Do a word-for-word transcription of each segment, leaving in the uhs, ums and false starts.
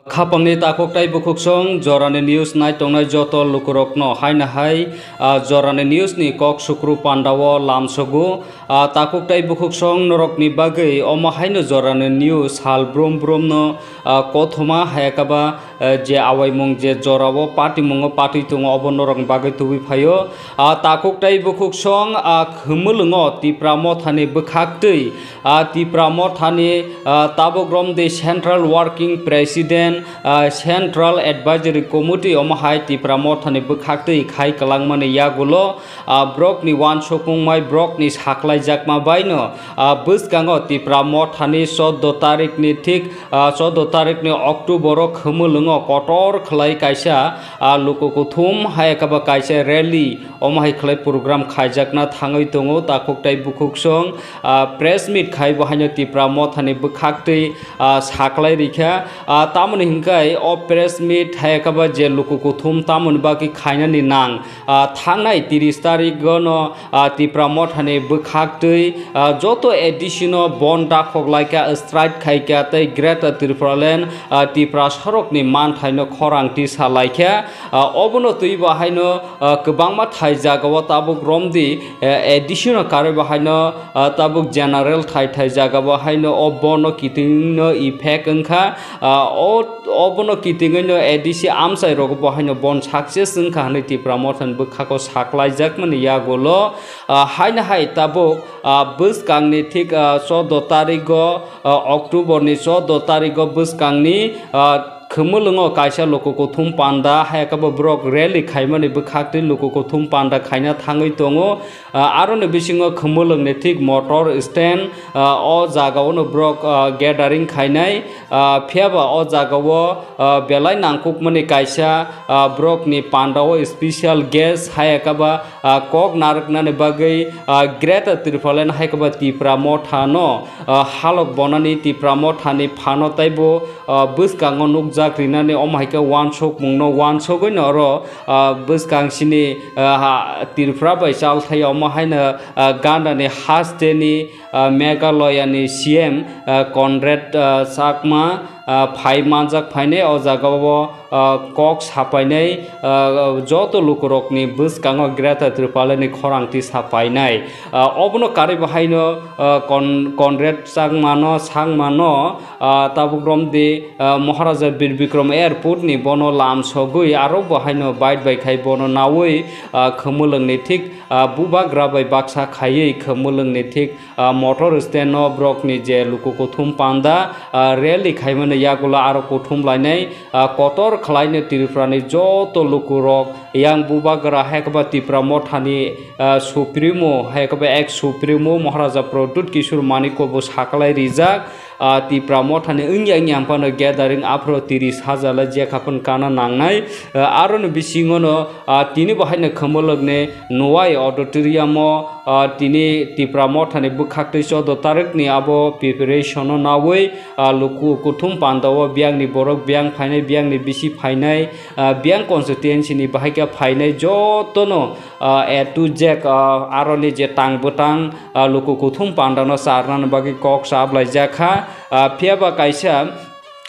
Khapangni takhuk tei bukhuksong jorani news nai tongnai joto lukurokno haino hai, ah, jorani news ni kok sukru pandao lamsogo. Ah, takhuk tei bukhuksong norokni bagwi omo haino jorani news sal brum brumno, ah, kothoma hayakaba, ah, je awaimung je jorao patimungo patwi tongo obo norokni bagwi tubui phaio. Ah, takhuk tei bukhuksong, ah, khumulwngo Tipra mothani bwkhaktwi, ah, Tipra mothani, ah, tabuk romdi Central Working President, ah, Central Advisory Committee omo hai Tipra mothani bwkhaktwi khai kwlangmani yagulo, ah, borokni uansukmung bai borokni saklaijakma baino, ah, bwskango Tipra mothani choudo tarikni thik, ah, choudo tarikni October o khumulwngo kotor khlai kaisa, ah, luku kuthum hai khe bo kaisa rally omo hai khlai program khaijakna thangwi tongo takhuk tei bukhuksong, ah, press meet khai bo haino Tipra mothani bwkhaktwi, ah, saklai rikha. Ah, tamoni hinkhai o press meet hai khe bo je luku kuthum tamoni bagwi khainani nang, ah, thangnai tris tarigono, ah, Tipra mothani bwkhaktwi, ah, joto A D C no bon dakhok laikha, strike khaikha tei Greater Tipraland, ah, Tipra sorokni manthaino khorang tisa laikha. Ah, obono twibo haino, ah, kwbangma thai jagao tabuk romdi, eh, A D C no karwi bo haino, ah, tabuk general thai thai jagao haino o bono kitingno effect wngkha. Ah, o, obono kitingwino A D C amchai rogo bo haino bon success wngkha hwnwi Tipra mothani bwkhako saklaijakmani yagulo, ah, haino hai tabuk, ah, bwskangni thik, ah, choudo tarigo, ah, October ni choudo tarigo bwskangni, ah, khumulwngo kaisa luku kuthum panda hai khe bo borok rally khaimani bwkhaktwi luku kuthum panda khaina thangwi tongo. Ah, aroni bisingo khumulwngni thik motor stand, ah, o jagaono borok, ah, gathering khainai, ah, phiyaba o jagao, ah, belai nangkukmani kaisa, ah, borokni pandao special guest hai khe ba, ah, kok narwknani bagwi, ah, Greater Tipraland hai khe ba Tipra mothano, ah, halok bonani Tipra mothani phano teibo, ah, bwskango nukjak rinani omo hai khe uansukmungno uansugwino oro, ah, bwskang sini, ah, ha, Tripura bai chalthai omo haino, ah, gandani hasteni, ah, Meghalaya ni C M, ah, Conrad, ah, Chakma, ah, phai manjak phainai o jagao, ah, kok sapainai, ah, joto lukurokni bwskango Greater Tipraland ni khorang tisa painai. Ah, obono karwi bo haino, ah, Con-, Conrad Chakmano, Chakmano, ah, tabuk romdi, ah, Maharaja Bir Bikram Airport ni bono lam sogwi aro bo haino bike bai khai bono nawi, ah, khumulwngni thik, ah, bubagra bai baksa khaiwi khumulwngni thik, ah, motor stand no borokni je luku kuthum panda, ah, rally khaimani yagulo aro kuthum lainai, ah, kotor khlaino Tripura ni joto lukurok yang bubagra hai khe ba Tipra mothani, ah, supremo hai khe ba ex supremo Maharaja Pradyut Kishore Manikya bo saklai rijak. Ah, Tipra mothani wngya wngya phano gathering aphro tris hajar lai jekha phano kana nangnai. Ah, aroni bisingono, ah, tini bo haino khumulwkni Nuwai Auditorium o, ah, tini Tipra mothani bwkhaktwi choudo tarikni abo preparation o nawi, ah, luku kuthum pandao biyangni borok biyang phainai, biyangni bisi phainai, ah, biyang constituency ni bahai khe phainai jotono, ah, A to Z, ah, aroni je tang bwtang, ah, luku kuthum pandano charnani bagwi kok chaplaijak kha. Ah, phiyaba kaisa,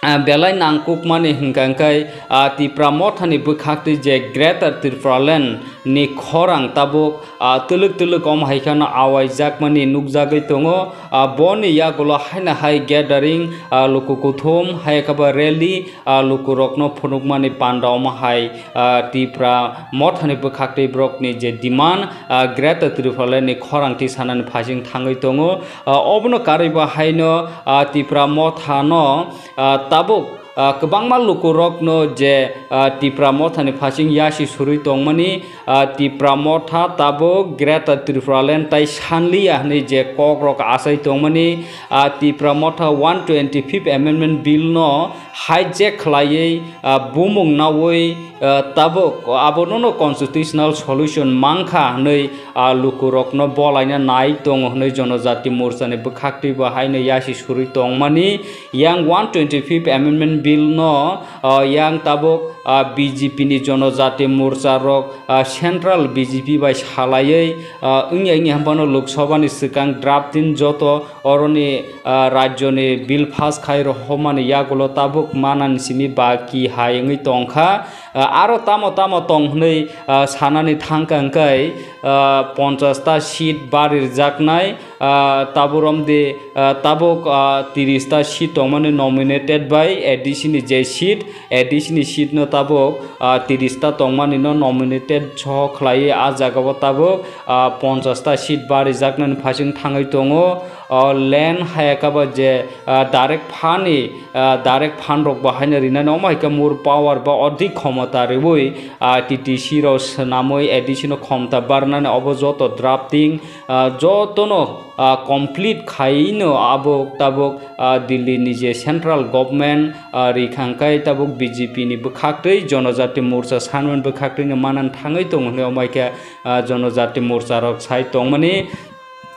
ah, belai nangkukmani hwnkha hwnkhe, ah, Tipra mothani bwkhaktwi je Greater Tipraland ni khorang tabuk, ah, twlwk twlwk om hai kheno awaijakmani nukjagwi tongo. Ah, boni yagulo haino hai gathering, ah, luku kuthum hai khe ba rally, ah, lukurokno phunukmani panda omo hai, ah, Tipra mothani bwkhaktwi borokni je demand, ah, Greater Tipraland ni khorang tisanani phasing thangwi tongo. Ah, obono karwi bo haino, ah, Tipra mothano, ah, tabuk, ah, kwbangma lukurokno je, ah, Tipra mothani phasing yasi surwi tongmani, ah, Tipra motha tabuk Greater Tipraland tai sanliya hwnwi je kokrok achai tongmani, ah, Tipra motha one twenty fifth Amendment Bill no hijack khlaiwi, ah, bumung nawi, ah, tabuk abono no constitutional solution mankha hwnwi, ah, lukurokno bolaina nai tongo hwnwi Jonojati Morchani bwkhaktwi bo haino yasi surwi tongmani. Yang one twenty fifth Amendment Bill no, ah, yang tabuk, ah, B J P ni Jonojati Morcha rok, ah, Central B J P bai salaiwi, ah, wngya wngya hwnphano Lok Sabha ni swkang drafting joto oroni, ah, rajyo ni bill pass khai rohormani yagulo tabuk manani simi baki hai wngwi tongkha. Ah, aro tamo tamo tong hwnwi, ah, sanani thangkha hwnkhe, ah, ponchash ta seat bari rwjaknai, ah, tabuk romdi, ah, tabuk, ah, tiris ta seat tongmani nominated by A D C ni je seat, A D C ni seat no tabuk, ah, tiris ta tongmani no nominated soho khlaiwi ah jagao tabuk, ah, ponchash ta seat barijaknani phaising thangwi tongo. O land hayakaba je, ah, direct phani, ah, direct phan rok bo haino rinani omo hai khe more power ba odik khomota riwi, ah, T T C rok swnamwi A D C no khomota barnani obo joto drafting, ah, jotono, ah, complete khaino abo tabuk, ah, Delhi ni je central government, ah, rikha hwnkhe tabuk B J P ni bwkhaktwi Jonojati Morcha sanmani bwkhaktwi no manani thangwi tongo hwnwi omo hai khe, ah, Jonojati Morcha rok sai tongmani.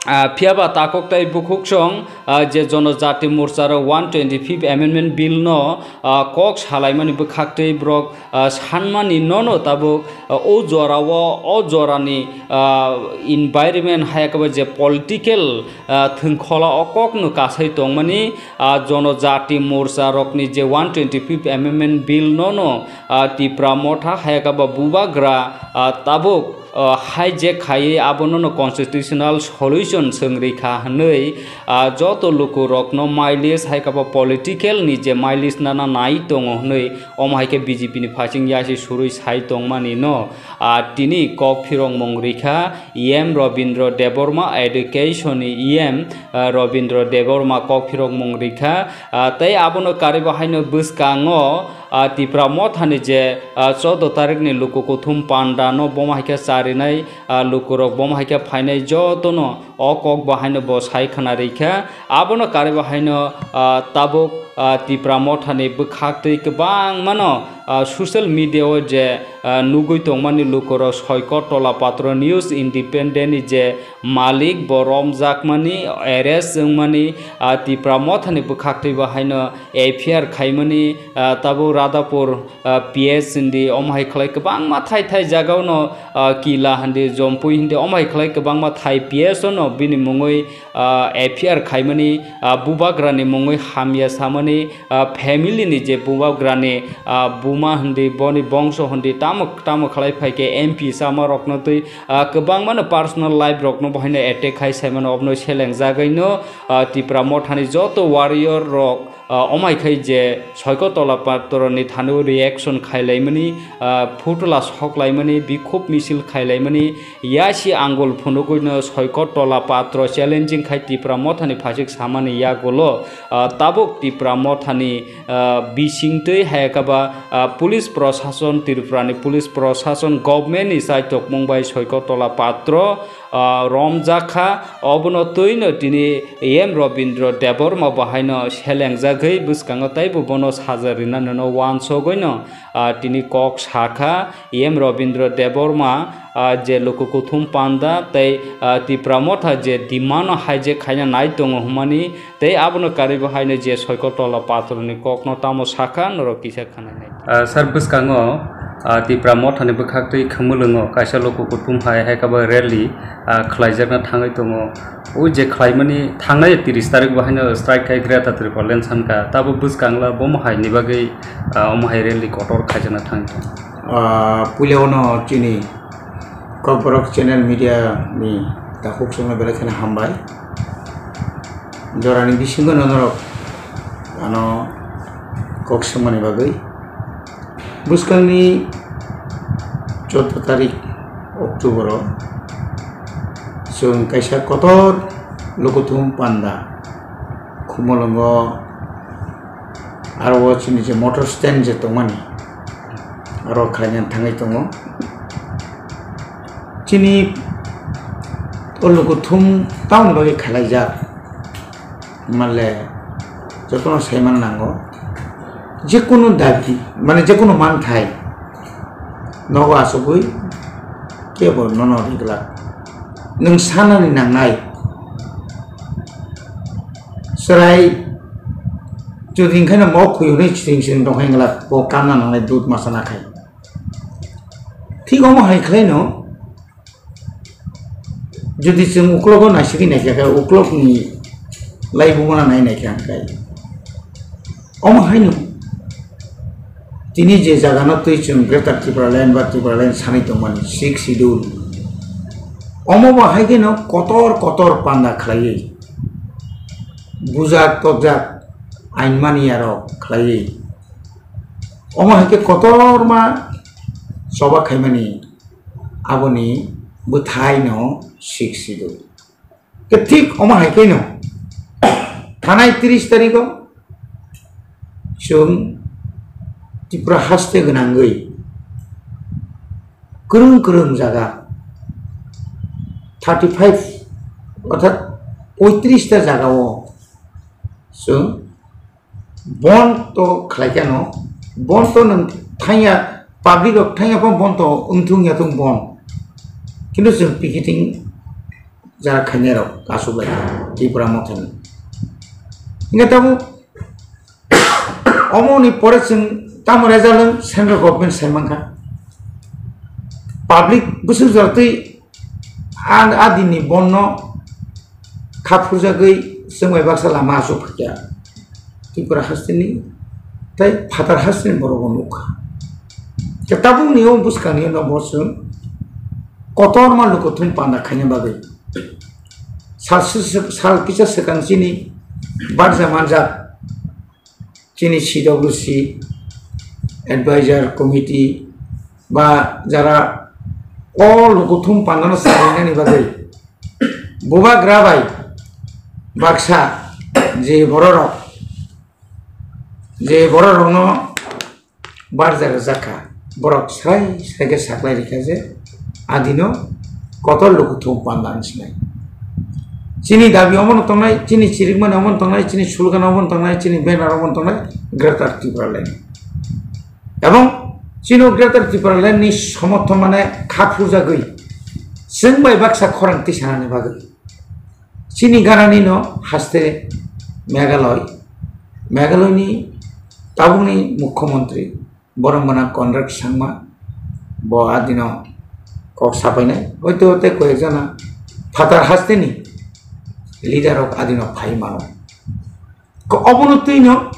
Ah, phiyaba takhuk tai bukhuksong, ah, je Jonojati Morcha rok one twenty fifth Amendment Bill no, ah, kok salaimani bwkhaktwi borok, ah, sanmani nono tabuk, ah, o jorao, o jorani, ah, environment hai khe bo je political, ah, thwngkhola o kokno kasai tongmani, ah, Jonojati Morcha rokni je one twenty fifth Amendment Bill nono, ah, Tipra Motha hai khe bo bubagra, ah, tabuk, ah, hijack khaiwi abono no constitutional solution swng rikha hwnwi, ah, joto lukurokno mileage hai khe bo political ni je mileage nana nai tongo hwnwi omo hai khe B J P ni phaising yasi surwi sai tongmani no, ah, tini kok phirokmung rikha E M Robindra Debbarma, education ni E M, ah, Robindra Debbarma kok phirokmung rikha, ah, tei abono karwi bo haino bwskango, ah, Tipra Mothani je, ah, choudo tarikni luku kuthum panda no bomo hai khe charinai, ah, lukurok bomo hai khe phainai jotono o kok bo haino bo sai khna rikha. Abono karwi bo haino, ah, tabuk, ah, Tipra Mothani bwkhaktwi kwbangmano, ah, social media o je, ah, nugwi tongmani lukurok Soikot Tola Patro News Independent ni je malik bo romjakmani, arrest wngmani, ah, Tipra Mothani bwkhaktwi bo haino F I R khaimani, ah, tabuk Radhapur, ah, P S hindi omo hai khlai kwbangma thai thai jagao no, ah, Kila hindi, Jompui hindi omo hai khlai kwbangma thai P S o no bini mungwi, ah, F I R khaimani, ah, bubagrani mungwi hamya samani, ah, family ni je bubagrani, ah, buma hindi, boni bongso hindi tamo tamo khlai phai khe M P sama rokno twi, ah, kwbangmano personal life rokno bo haino attack khai saimano, obono selengjagwi no, ah, Tipra Mothani joto warrior rok, ah, omai khai je Soikot Tola Patro ni thani o reaction khailaimani, ah, phutula soklaimani, bikhub misil khailaimani, yasi angul phunugwi no Soikot Tola Patro challenging khai Tipra Mothani phasik samani yagulo, ah, tabuk Tipra Mothani, ah, bisingtwi hayakaba, ah, police prosason, Tripura ni police prosason, government ni chaitokmung bai Soikot Tola Patro, ah, romjakha, obono twino tini E M Robindra Debbarma bo haino selengjagwi bwskango teibo bono saja rinanino wansogwino, ah, tini kok sakha. E M Robindra Debbarma, ah, je luku kuthum panda tei, ah, Tipra Motha je demand no hijack khaina nai tongo hwnmani, tei abono karwi bo haino je Soikot Tola Patro ni kokno tamo sakha, norok kisa khwnainai. Ah, sir, bwskango, ah, Tipra Mothani bwkhaktwi Khumulwngo kaisa luku kuthum hai, hai khe bo rally, ah, khlaijakna thangwi tongo. O je khlaimani thangnai tris tarik bo haino strike khai Greater Tipraland sankha. Tabo bwskangla bomo hai ni bagwi, ah, omo hai rally kotor khaijakna thangwi tongo. Ah, puila ono chini Kokborok channel media ni takhuk songno belai kheno hambai. Jorani bisingo no norok ano kok swngmani bagwi. Bwskangni choudo tarik October o chwng kaisa kotor lukuthum panda Khumulwngo aro o chini je motor stand je tongmani aro khlaina thangwi tongo. Chini o lukuthum tamoni bagwi khalaijak? Male jotono saiman nango, jekunu dabi, mane jekunu manthai nogo achugwi kebo nono riglak. Nwng sanani nangnai, chwrai Chudri hwnkhai no mok khuyunwi chwring chwring tongkha hwnglak, bo kanna nangnai dud masa nakhai. Thik omo hai khlaino, jodi chwng uklogo naisigwi naikha khe, uklokni laibumano nai naikha hwnkhai. Omo haino tini je jagano twi chwng Greater Tipraland ba Tipraland sanwi tongmani Sixth Schedule, omo bo hai kheno kotor kotor panda khlaiwi, bujak tokjak ain mani aro khlaiwi, omo hai khe kotorma choba khaimani, aboni bwthaino Sixth Schedule. Khe thik omo hai kheno thanai tris tarigo chwng Tripura haste gwnangwi kwrwng kwrwng jaga thirty five orthat poitris ta jagao chwng bon to khlai khe no, bon to nwng thangya, public rok thangya pho bon to wngthung ya thung bon. Kintu chwng picketing jara khainai rok aswk lai kha Tripura Mothani. Hingke tabuk omo ni pore chwng tamo result wng central government sai mankha. Public bwswk jora twi a, a dinni bonno kha phurjagwi chwng bai baksa lama aswk phaikha Tripura hasteni tei phatar hasteni borok bo nukha. Khe tabukni o bwskangni no bo chwng kotorma lukuthum panda khaina bagwi sal, sal kisa swkang chini barja manjak chini C W C advisor committee ba jara o lukuthum pandano sarinani bagwi bubagra bai baksa je bororok, je bororokno barja rwjak kha, borok srai srai khe saklai rikha je adino kotor lukuthum panda wng sinai. Chini dabi omono tongnai, chini chirikmani omono tongnai, chini slogan omono tongnai, chini banner omono tongnai, Greater Tipraland. Ebong chini Greater Tipraland ni somorthon mane kha phurjagwi chwng bai baksa khorang tisanani bagwi. Chini ganani no haste Meghalaya, Meghalaya ni tabukni mukhyamantri borok mwnang Conrad Sangma bo adino kok sapainai. Hoito tei koyek jona phatar hasteni leader rok adino phai mano. Ko obono twino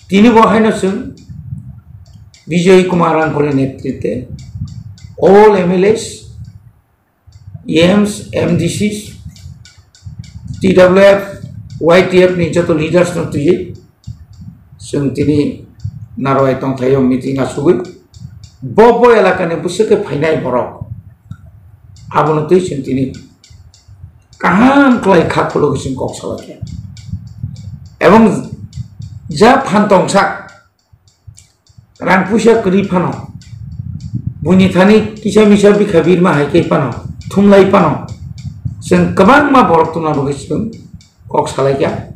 tini bo haino chwng Bijoy Kumar Rangkholi netrite all M L As, M Ps, M D Cs, T W F, Y T F ni joto leaders no twiwi chwng tini Narwai tongthaio meeting achugwi bo bo elakani bwswk khe phainai borok abono twi chwng tini kaham khlai kha khulugwi chwng kok salaikha. Ebong ja phan tongsak rang puisa kwrwi phano, buini thani kisa misa bikha birma hai khe phano, thumlai phano, chwng kwbangma borok tongna bagwi chwng kok salaikha.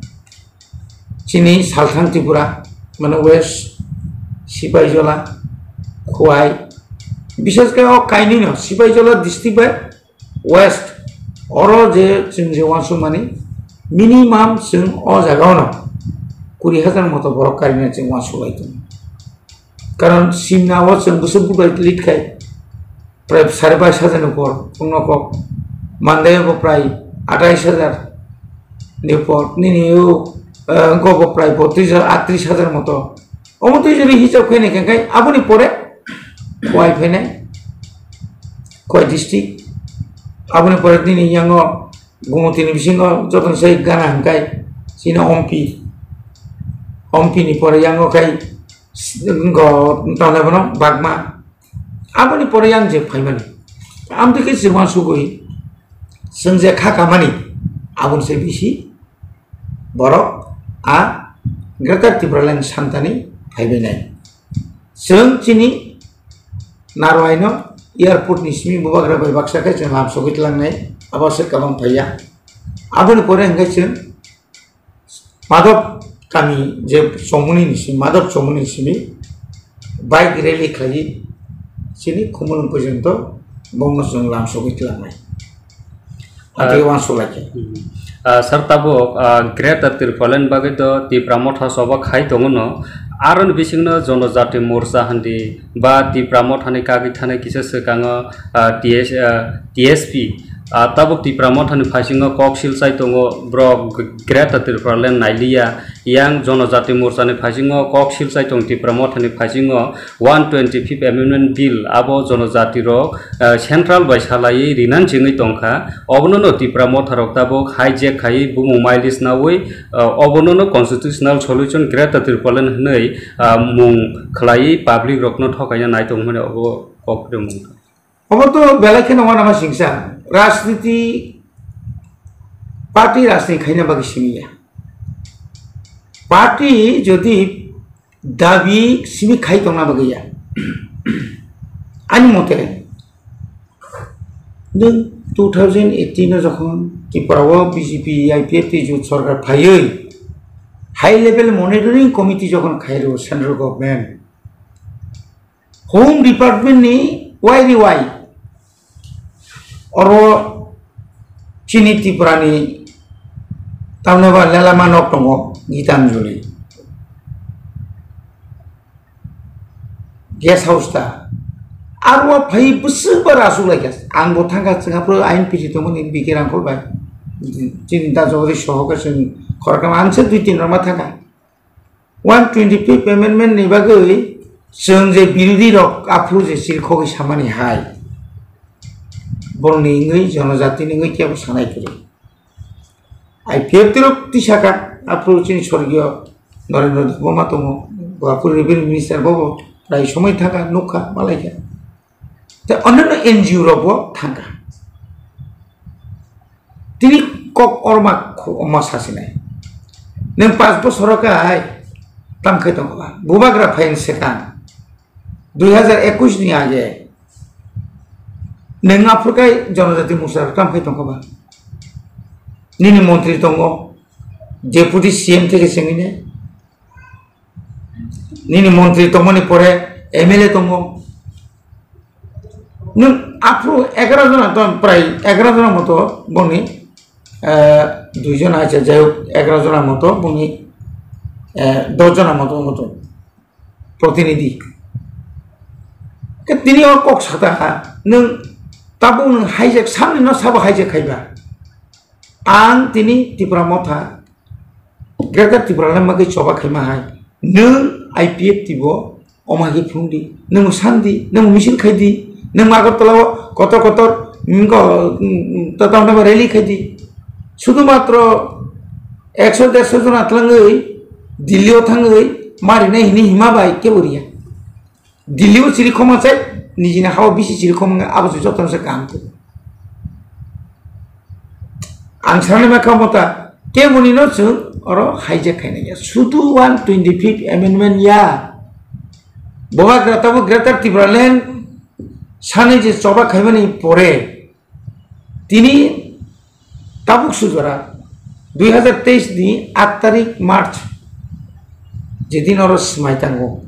Chini Salthang Tripura, mane West, Sipaijola, Khowai, bishes khe o kainwino Sipaijola district bai West, oro je chwng je uansukmani, minimum chwng o jagao no kuri hajar moto borok karina chwng uansuk lai tongo. Karon simna o chwng bwswk bubai lead khai, prai sare bais hajar ni upor, wngno kok, Mandai bo prai atais hajar ni upor, nini o, eh, wngko bo prai botris hajar, atris hajar moto. Omo twi jodi hisab khainai khe khai, aboni pore Khowai phainai, Khowai district. Aboni pore nini yango Gumotini bisingo jotono sai gana hwnkhai chini Ompi. Ompi ni pore yango khai s-, wngkha tongnai bono Bagma. Aboni pore yang je phaimani. Amtwi khe chwng uansugwi chwng je kha kamani aboni se bisi borok a Greater Tipraland santani phaibainai. Chwng chini Narwai no airport ni simi bubagra bai baksa khe chwng lam sogwi tlangnai, abo se kabang phaiya. Aboni pore hwnkhe chwng Madhop kami je chongmani ni simi, Madhop chongmani ni simi bike rally khlaiwi chini Khumulwng porjonto bongno chwng lam sogwi tlangnai. Ati Ah, uansuk lai khe. Hmm. Ah, sir, tabuk, ah, Greater Tipraland bagwi do Tipra Motha choba khai tongo no. Aroni bisingno Jonojati Morcha hindi ba Tipra Mothani kagwi thani kisa swkango, ah, T S, ah, T S P. Ah, tabuk Tipra Mothani phaisingo kok silchai tongo, borok Greater Tipraland nailiya. Yang Jonojati Morchani phaisingo kok silchai tong Tipra Mothani phaisingo one twenty-fifth Amendment Bill abo jonojati rok, ah, central bai salaiwi rinan chengwi tongkha. Obono no Tipra Motha rok tabuk hijack khaiwi bumung mileage nawi, ah, obono no constitutional solution Greater Tipraland hwnwi, ah, mung khwlaiwi public rokno thokaina nai tong hwnwi obo kok rimung. Obo to belai kheno uanama singsa, rajniti party rajniti khaina bagwi simi ya. Party jodi dabi simi khai tongna bagwi ya. Ani mote, nwng two thousand eighteen o jokhon Tripura o B J P I P F T jut sorkar phaiwi high level monitoring committee jokhon khairo central government, Home Department ni wai ri wai oro chini Tripura ni tamni ba lelama nok tongo Gitanjali guest house ta. Aro phai bwswk ba rasuk lai kha. Ang bo thangkha chwngapro ain pisi tongmani B K Rangkhol bai. Chini da Jagadish Soho khe chwng khoroknam ang se dui tin rok ma thangkha. One twenty-fifth Amendment ni bagwi chwng je birodhi rok aphuru je chirikhogwi samani hai, borokni wngwi jonojatini wngwi kebo sanai kwrwi. I P F T rok tisaka aphuru chini sorgiyo Narendra Debbarma tongo, bo aphuru revenue minister bobo rai somoi thangkha, nukha, malaikha. Tei onno N G O rok bo thangkha. Tini kok orma khu-, orma sasinai. Nwng panch bosor o kai tam khai tongkha ba. Bubagra phaiyang swkang dui hazar ekush ni age nwng aphuru kai Jonojati Morcha rok tam khai tongkha ba. Nini montri tongo, Deputy C M theke sengine. Nini montri tongmani pore M L A tongo. Nwng aphuru egaro jona ton, prai egaro jona moto bongni, eh, dui jona acha, jai hok, egaro jona moto bongni, eh, dos jona moto, moto protinidhi. Ke tini o kok sata ha, nwng tabuk nwng hijack, samni no sabo hijack khaiba. Ang tini Tipra Motha, Greater Tipraland bagwi choba khaima hai. Nwng I P F T bo omo hai khe phunukdi, nwng sandi, nwng misil khaidi, nwng Agartala o kotor kotor, mm, ko, mm, mm, ta-, ta-, ta-, rally khaidi. Sudhumatro ekso derso jona twlangwi Delhi o thangwi marinai hini hima bai kebo riya. Delhi o chiri khoma chai, nijini hao bisi chiri khoma wngkha, abo se jotono se kaham tongo. Ang sanai ma kha mota, keboni no chwng oro hijack khainai ya. Sudu one twenty-fifth amendment ya. Bubagra tabuk Greater Tipraland sanai je choba khaimani pore, tini tabuk sujora dui hazar teis ni aat tarik March, jedin oro swmai tango,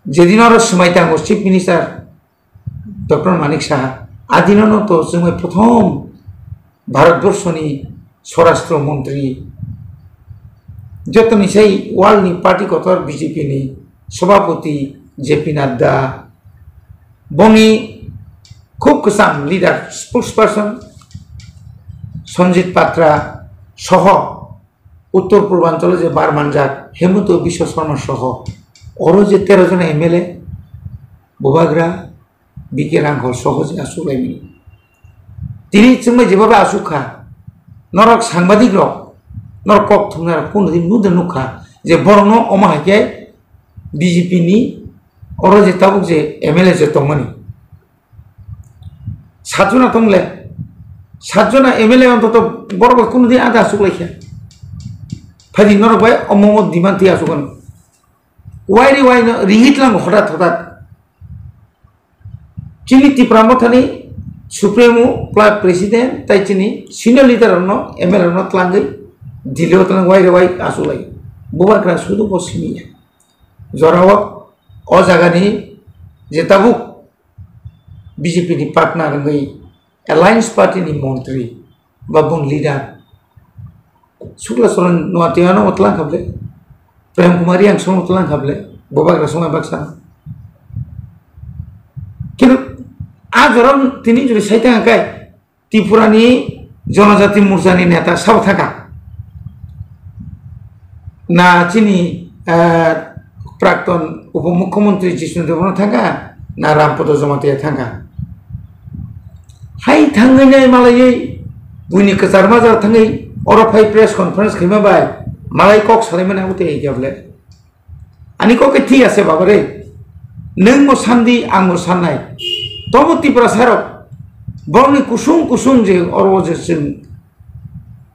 jedin oro swmai tango Chief Minister Doctor Manik Saha, adinono to chwngbai prothom Bharatborshoni Swarashtra Montri, jotoni sai world ni party kotor B J P ni Sabhapati J P Nadda, boni khub kwcham leader, spokesperson Sanjit Patra soho Uttor Purbanchalo je bar manjak Hemanta Biswa Sarma soho oro je tero jona M L A, Bubagra, B K Rangkhol soho je asuk laimani. Tini chwngbai jebabe asuk kha, norok sangbadik rok, norok kok thumnai rok kunu din nuda nukha je borokno omo hai khe B J P ni oro je tabuk je M L A je tongmani. Satjona tongle, satjona M L A ontoto borok bai kunu din ada asuk lai khe. Phaidi norok bai omo omo demand twi asuk ano. Wai ri wai no ringit lang hotat hotat. Chini Tipra Mothani Supremo, Club President, tai chini senior leader rokno, M L A rokno tlangwi Delhi o tlang wai re wai asulai. Bubagra sudu bo simi ya. Jorao o jagani je tabuk B J P ni partner wngwi Alliance Party ni montri ba bung leader. Sukla Soron Noatia no tlang khable. Prem Kumar Yang song tlang khable. Bobagra song baksa. Kintu a jorom tini juri sai tang kai. Tripura ni Jonojati Morcha ni neta sabo thangkha. Na chini, eh, Prakton Upomukhyamantri Jishnu Debbarma thangkha, na Rampada Jamatia thangkha. Hai thangwi nai malaiwi buini kwchar majar thangwi oro phai press conference khaima bai malai kok salaimani abo tei khe bole. Ani kok khe thik ase baba re. Nwng bo sandi, ang bo sannai. Tobo Tiprasa rok borokni kusung kusung je oro je chwng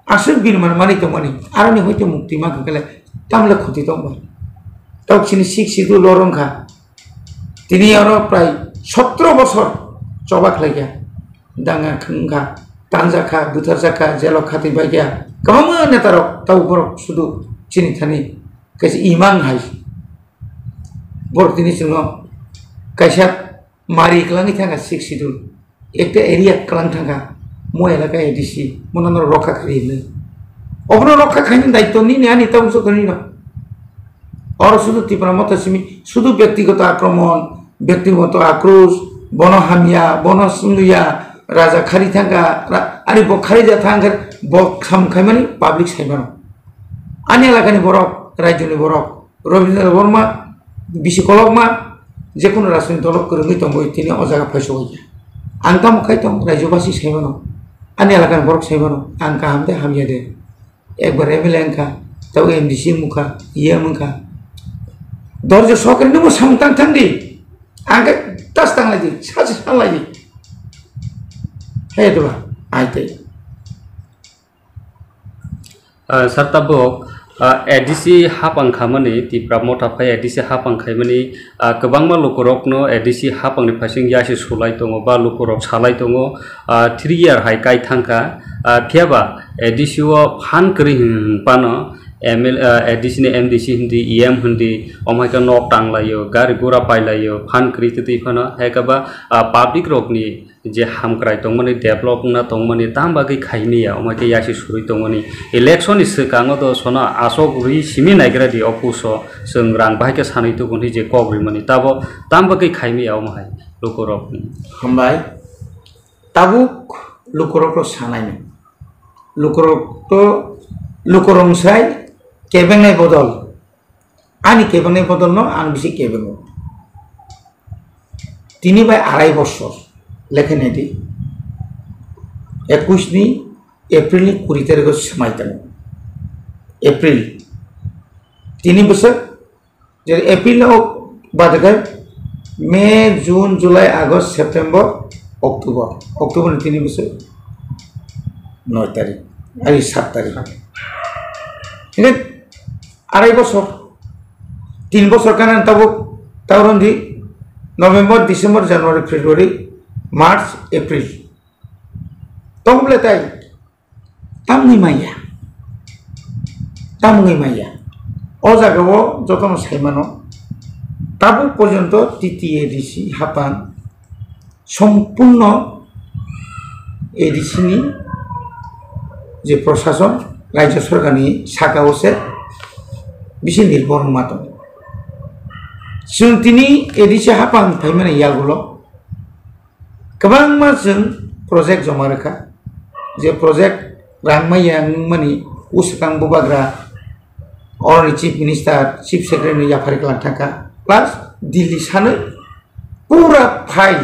aswk bini man mani tongmani, aroni hoite mukti mankha khe tamle khoti tongbai. Tok chini sik sidu lorong kha. Tini oro prai sotro bosor choba khlaikha. Danga wngkha, tanjakha, butharjakha, jelo khatwi baikha. Kwbangma netarok tabuk borok sudu chini thani kaisa imang hai. Borok tini chwngno kaisa mari kwlangwi thangkha six schedule. Ekta area kwlang thangkha, mo elaka A D C, mono no rokha khairi hwnwi. Obono rokha khaini daityo nini ani tabuk joto nino. Oro sudu Tipra Motha simi, sudu byaktigoto akromon, byaktigoto akros, bono hamya, bono swngliya, raja khari thangkha, ra-, ani bo khari ja thangkha, bo sam khaimani public saimano. Ani elakani borok, rajyoni borok, Rabindra Debbarma, bisi kolokma, jekunu rajniti dolo kwrwngwi tongwi tini o jaga phaisogo ya. Ang tamo khai tong, rajyobasi saimano, ani elakani borok saimano, ang kaham de hamya de. Ekbar M L A wngkha, tabo M D C wngkha, E M wngkha. Dorje sokri nungbo samung tang thang di. Ang khe tas tang lai di, sachi san lai di. Hai to ba, ai tei. Ah, sir, tabuk, ah, A D C hapang khamani, Tipra Motha phai A D C hapang khaimani, ah, kwbangma lukurokno A D C hapangni phaising yasi sulai tongo ba lukurok salai tongo, ah, three year hai kai thangkha, ah, phiyaba A D C o phan kwrwi hwn phano M L A, ah, A D C ni M D C hindi, E M hindi, omo hai khe nok tanglaio, gari gura pailaio, phan kwrwi twi twi phano, hai khe ba, ah, public rokni je hamkrai tongmani, develop wngna tongmani, tam bagwi khaimaya, omo khe yasi surwi tongmani. Election ni swkango do sono aswk rwi simi naigra di, o puso chwng rang bahai khe sanwi tubu hinwi je kok rimani, tabo tam bagwi khaimaya omo hai lukurok. Hambai, tabuk lukurok rok sanai no. Lukurok to, lukurok sai kebengnai bodol. Ani kebengnai bodolno ang bisi kebengo. Tini bai arai bosor lekha nai di. Ekwis ni April ni kuri tarikh o swmai tongo. April. Tini bwswk, je April o bade khe May, June, July, August, September, October. October ni tini bwswk noi tarikh, ai sat tarikh. Hingke arai bosor, tin bosor kana tabuk, tabuk di November, December, January, February, March, April. Tong bole tai, tamni maya, tamni maya. O jaga o jotono sai mano, tabuk porjonto T T A D C hapang sompurno A D C ni je prosason, rajya sorkarni saka o se bisi nirbhor wngma tongo. Chwng tini A D C hapang phaimani yagulo kwbangma chwng project joma rwkha, je project rang maya wngmani usukang bubagra oroni chief minister, chief secretary no yaphari kwlang thangkha, plus Delhi sanwi pura phai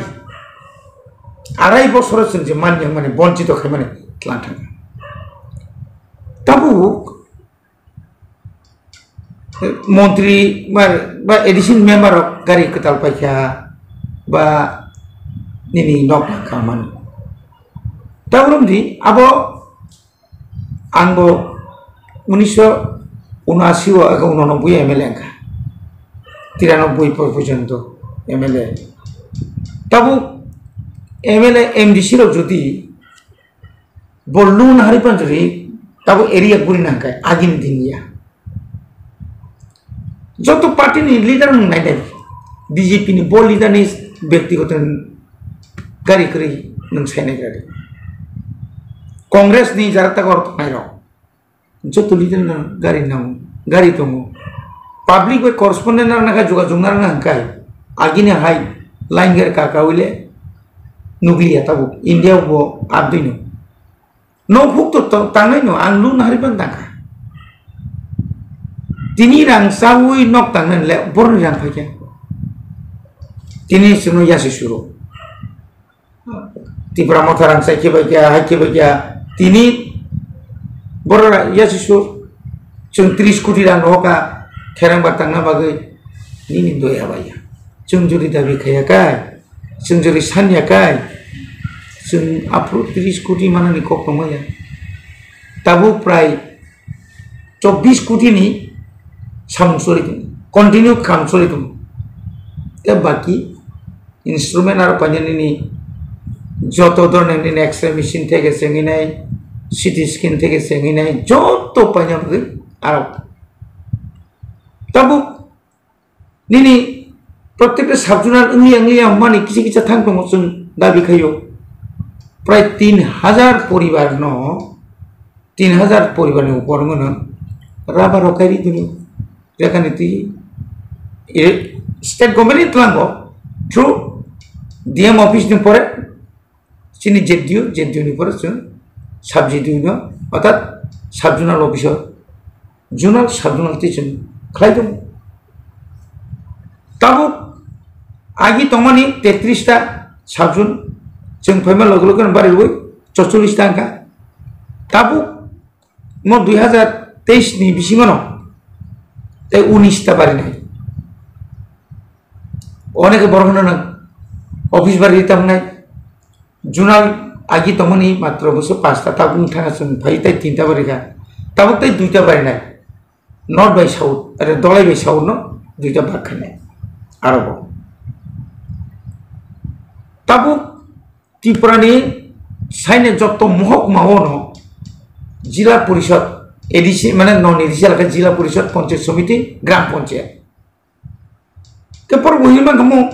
arai bosoro chwng je manya mani bonchito khaimani tlang thangkha. Tabuk montri ba, ba A D C ni member rok gari kwtal paikha ba nini nok nangkha mani. Tabuk romdi abo Ang bo unisho unashi o ego unanoboi M L A wngkha. Tiranoboi porjonto M L A. Tabuk M L A, M D C rok jodi bo loan hari panjori tabuk area guri nangkha agini din ya. Joto party ni leader nwng nainai, B J P ni bo leader ni byaktigoto gari kwrwi nwng sainai gari. Congress ni jara takor tongnai rok. Joto leader no gari nango, gari tongo. Public bai correspondent rok nakha jogajog narwkna hwnkhe agini hai line gari kaka wile nukliya tabuk India bo abdino. Nok huk to tang-, tangnai no ang lun hari ban tangkha. Tini rang sawi nok tangnai le borni rang phaikha. Tini sino yasi suro. Tipra Motha rang sai khe bai kha, hai khe bai kha. Tini borok ra-, ya sisu chwng tris koti rang rohor kha, kherang bar tangna bagwi nini doi habaiya. Chwng jodi dabi khaiya kai, chwng jodi sanya kai, chwng aphuru tris koti manani kok tongmaya. Tabuk prai chobbish koti ni samung choli tongo, continue kham choli tongo. Tei baki instrument aro painani ni joto dhoroner nini X-ray machine theke chengwi nai, C T scan theke chengwi nai, joto paina bagwi aro. Tabuk nini protekta sub-zonal wngya wngya hwnmani kisa kisa thang tongo chwng dabi khaio. Prai tin hajar poribar no, tin hajar poribar ni upor wngno rubber rok kairi dino. Jekhani twi, e, state government ni tlango through D M office ni pore chini Z D O, Z D O ni pore chwng sub Z D O no, orthat sub-zonal officer, zonal, sub-zonal tei chwng khlai tongo. Tabuk agi tongmani tetris ta sub-zone, chwng phaima loge loge no bariwi chorchollis ta wngkha. Tabuk mo dui hazar teis ni bisingo no tei unis ta barinai. Oneke borok no nang office bari tamnai. Zonal agi tongmani matro bwswk pasta tabuk thana chwng phai tei tinta bari kha. Tabuk tei duita barinai. North bai south, are dolai bai south no duita bak khainai. Aro bo. Tabuk Tripura ni saine jotto mohokma o no Jila Porishod, A D C, mane non A D C elaka Jila Porishod, Panchayat Samiti, Gram Panchayat. Ke borok bo hini mankha mo,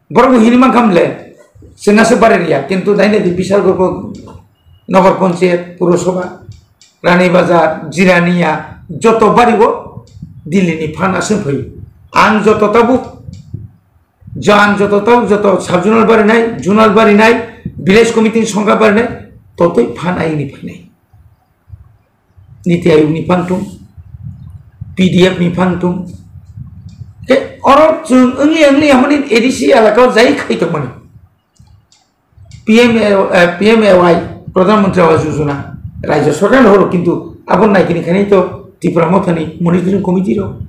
borok bo hini mankha mle, chwng aswk bari riya, kintu naina di Bishalgarh, Nagar Panchayat, Purosabha, Rani Bazar, Jirania, joto bari o Delhi ni phan aswk phai. Ang joto tabuk, jo ang joto tabuk, joto sub-zonal bari nai, zonal bari nai, village committee ni songkha bari nai, totoi phan ayini phainai. Niti Ayog ni phan thung, P D F ni phan thung. Ke oro chwng wngli wngli hamani A D C elaka o jai khai tongmani. P M A, eh, P M A Y, Pradhan Mantri Awas Yojana, Rajya Sarkar horo, kintu abo naikini khainai to Tipra Mothani Monitoring Committee rok.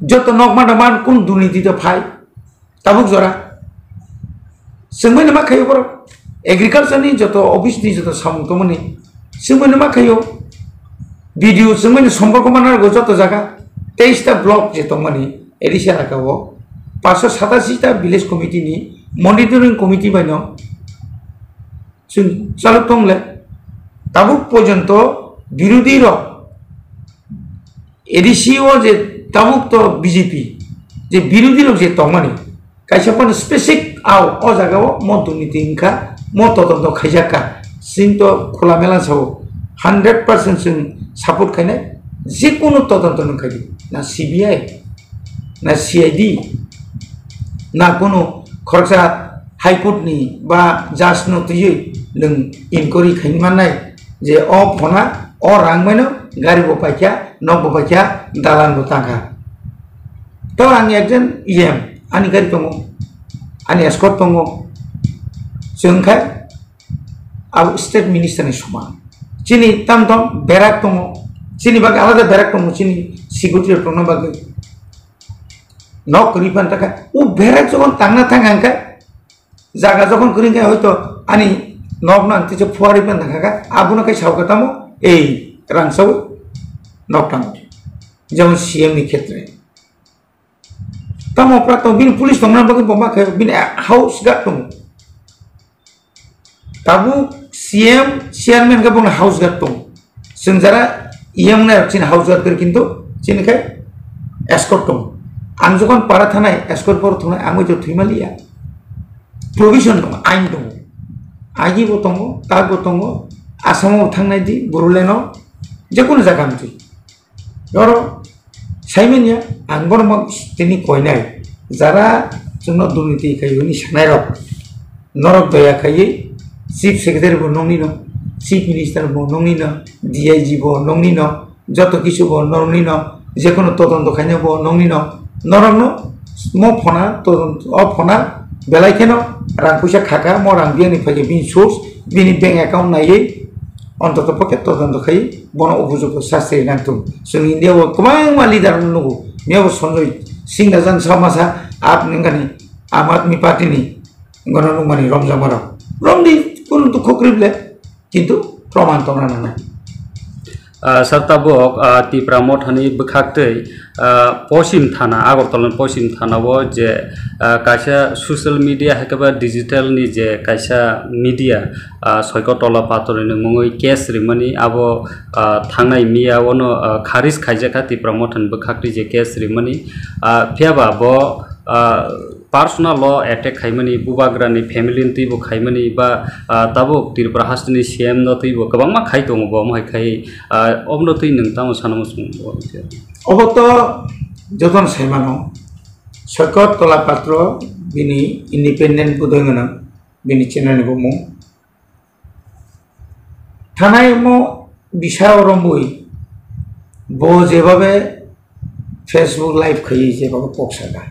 Joto nok manda man kun durniti to phai. Tabuk jora. Chwngmani ma khaio borok. Agriculture ni joto office ni joto samung tongmani. Chwngmani ma khaio. B D O chwngmani somporko manargo joto jaga. Teis ta block je tongmani. A D C elaka o. Paanshsho satasi ta village committee ni monitoring committee bai no. Chwng chalok tongle. Tabuk porjonto birodhi rok A D C o je tabuk to B J P je birodhi rok je tongmani, kaisa phano specific ao o jaga o mo durniti wngkha, mo todonto khaijak kha, chwng to khula mela sao, hundred percent chwng support khainai, je kunu todonto nwng khaidi, na C B I, na C I D, na kunu khoroksa High Court ni ba judge no twiwi nwng inquiry khaini mannai je o phona o rang bai no gari bo paikha, nok bo paikha, dalan bo tangkha. To ang ekjon E M, ani gari tongo, ani escort tongo, chwng khai abo state minister ni soman. Chini tam tam berak tongo, chini bagwi alada berak tongo, chini security rok tongna bagwi. Nok kwrwi phan takha, o berak jokon tangna thang hangkhe, jaga jokon kwrwi khe hoito ani nok no ang teisa phuarwi phan thangkha, abono khe sao khe tamo, ei rang saui nok tango. Jemon C M ni khetre. Tamo pra tong bini police tongna bagwi bo ma khe bini house guard tongo. Tabuk C M, chairman khe bono house guard tongo. Chwng jara E M nai rok chini house guard kwrwi kintu chini khe escort tongo. Ang jokon para thanai escort boro thwngnai ang bai to thwima liya. Provision tongo, ain tongo. Agi bo tongo, tak bo tongo, Assam o thangnai di, Bodoland o, je kono jaga amtwi. Oro saimanya, ang bono ma tini koinai, jara chwngno durniti khaiyuni sanai rok, norok doya khaiwi Chief Secretary bo nongni no, Chief Minister bo nongni no, D I G bo nongni no, joto kisu bo norokni no, je kono todonto khaina bo nongni no, norokno mo phona todonto, o phona belai kheno rang puisa khaka, mo rang biyani phaikhe bini source, bini bank account naiwi ontoto pokhe todonto khai bono upojukto sasti nangthung. Chwng India o kwbangma leader no nugo, miyabo Sanjay Singh Rajan Samasa ap nengani Aam Aadmi Party ni gono nukmani romjakmarok romdi, kono dukho kwrwi ble. Kintu proman tongna nangnai. Ah, sir, tabuk, ah, Tipra Mothani bwkhaktwi, ah, Poschim Thana, Agartala ni Poschim Thana o je, ah, kaisa social media hai khe ba digital ni je kaisa media, ah, Soikot Tola Patro ni mungwi case rimani abo, ah, thangnai miya ono, ah, kharis khaijakha Tipra Mothani bwkhaktwi je case rimani, ah, phiya ba bo, ah, personal o attack khaimani, bubagrani family ni twibo khaimani, ba, ah, tabuk Tripura hasteni C M no twibo kwbangma khai tongo bo, omo hai khai, ah, obono twi nwng tamo sana muchung bo? Obo to jotono sai mano, Soikot Tola Patro bini independent budoi gwnang, bini channel ni bumung. Thanai mo bisa o rombui bo jebabe Facebook live khaiwi jebabe kok saka.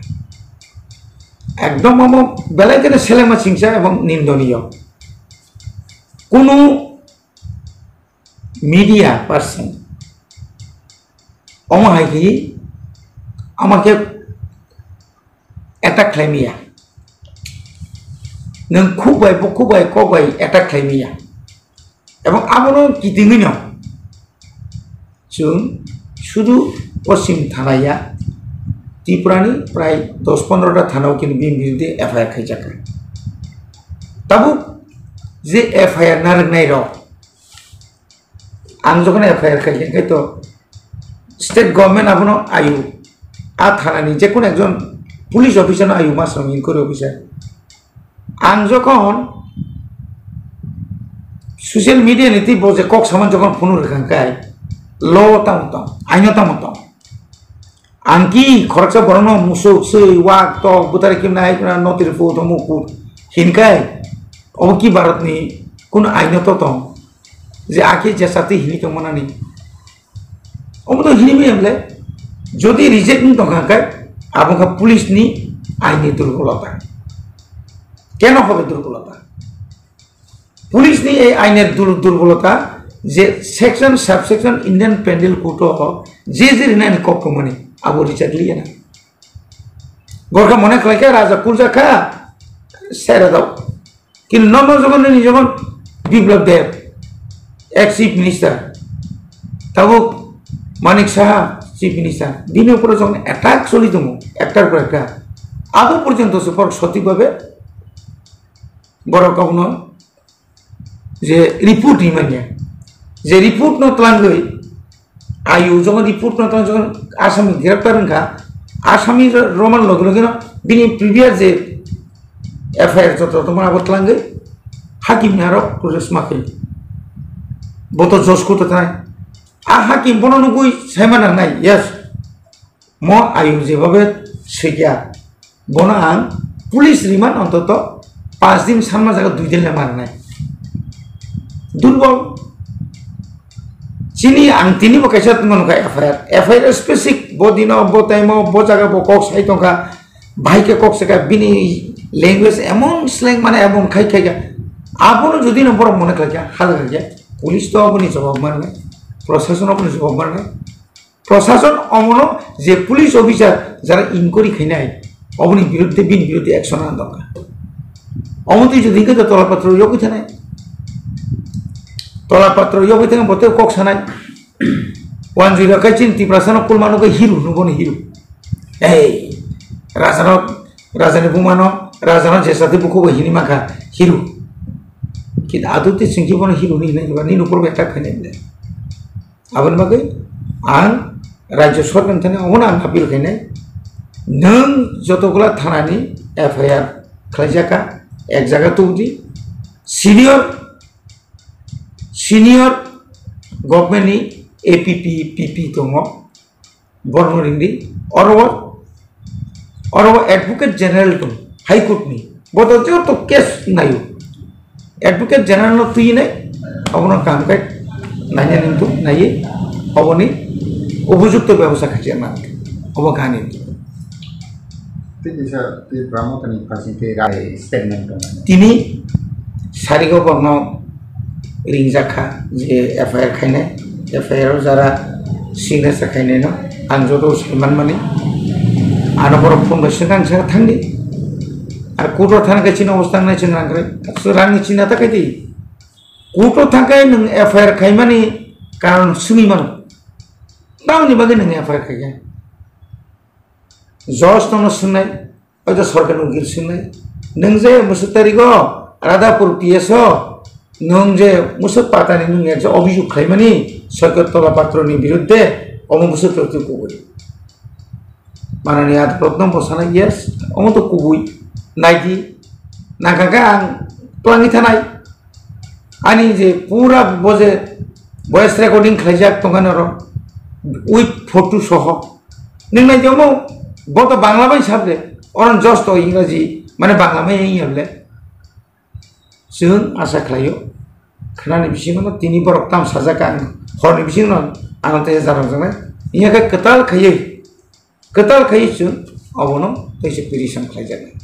Ekdom omo belai kheno selengma chingsa ebong nindoniyo. Kunu media person omo hai khe ama khe attack khlai maya. Nwng khuk bai, bukhuk bai, kok bai attack khlai maya. Ebong abono kitingwi no chwng sudu Poschim Thana ya, Tripura ni prai dos pondro ta thana o kini bini biruddhe F I R khaijakha. Tabuk je F I R narwknai rok, ang jokhon F I R khai khe to state government abono ayu, a thana ni je kono ekjon police officer no ayu, masrang inquiry officer. Ang jokhon social media ni twi bo je kok saman jokhon phunu rwkha khe, law tamo tong, aino tamo tong. Ang ki khoroksa borokno musuk, swi, wak, tok, bwtari kimnai, ai kuna notiri pu, tomo pu hinkai, obo ki Bharatni kun aino to tong? Je akhe je sati hini tongmanani. Obo to hini maya bole, jodi reject wng tongkha khe, abo kha police ni aini durbolota. Keno hobe durbolota? Police ni ei ainer dur-, durbolota je section, subsection Indian Penal Code o je je rinani kok tongmani abo reject liya na. Gorkha mone khlai khe raja kulja kha, sera dao. Kintu nono jogon nini jogon Biplab Deb, ex chief minister, tabuk Manik Saha chief minister, bini upore jogon attack choli tongo, ektar por ekta. Abo porjonto se borok sotik babe borok abono je report rimanya, je report no twlangwi ayu jogon report no twlang jogon asami greptar wngkha, asami ro-, roman loge loge no bini previous je F I R joto tongma abo twlangwi hakim ni aro process ma khe boto jos kuto thanai. A hakim bono nugwi saima nangnai, yes. Mo ayung jebabe swikia, bono ang police remand ontoto paanch din sanma jaga dui din le mananai. Durbol. Chini ang tini bo kaisa tongmani kha F I R. F I R specific bo dino, bo time o, bo jaga bo kok sai tongkha. Bahai khe kok saka bini language emon slang mane emon khai khai kha. Abono jodi no borok mone khlai kha, hala khlai kha. Police to aboni jawab manai. Prosason aboni jawab manai. Prosason omono je police officer jara inquiry khainai, oboni biruddhe, bini biruddhe action nang dongkha. Omo twi jodi hwnkhe to Tola Patro yogwi thanai. Tola Patro yogwi thangwi bo tei kok sanai. Wanjui rok kai chini Tiprasano kulmano khe hero, nubono hero. Ei, rajano, rajani bumano, rajano jesati bukubo hini mankha hero. Kintu aduk tei chwngkhe bono hero ni hinwi nini ukur bai attack khainai bwle. Aboni bagwi ang Rajya Sorkar thani omono ang appeal khainai, nwng jotogulo thanani F I R khlaijak kha, ek jaga tubudi, Senior, senior government ni A P P, P P tongo, borno ringdi, oro, oro Advocate General tong, High Court ni, boto joto case nayo, Advocate General no twi nai, abono kaham khe naina nung tong, naiye, oboni upojukto bebosta khaijak nang, obo kaham ni. Tei kisa Tipra Mothani phasing tei rai statement tong. Tini sarigo borno ringjak kha je F I R khainai, F I R o jara signature khainai no ang joto sai manmani. Ano borok phone bai swkang swkang thangdi. Ar court o thang khe chini obostha wngnai chwng rang kwrwi. Rangni chinta ta khaidi. Court o thang khe nwng F I R khaimani karon swngwi mano. Tamoni bagwi nwng F I R khaikha. Judge nono swngnai, oito sorkar ni ukil swngnai. Nwng je bwswk tarigo Radhapur P S o nwng je bwswk patani nwng ekja obhijog khlaimani Soikat Tola Patro ni birudde, omo bwswk twi kubui. Manani adalot no bwsana, yes, omo to kubui. Naidi, nangkha khe ang twlangwi thanai. Ani je pura bo je voice recording khlaijak tongkha norok, with photo soho. Nwng nai tongmo, bo to Bangla bai sable, oron just to Ingraji, mane Bangla bai wngya bole. Chwng asa khlaio, khnani bisingo no tini borok tam sajak ang, horni bisingo no ano tei jara janai. Iya khe kwtal khaiwi, kwtal khaiwi chwng obono teisa petition khlaijaknai.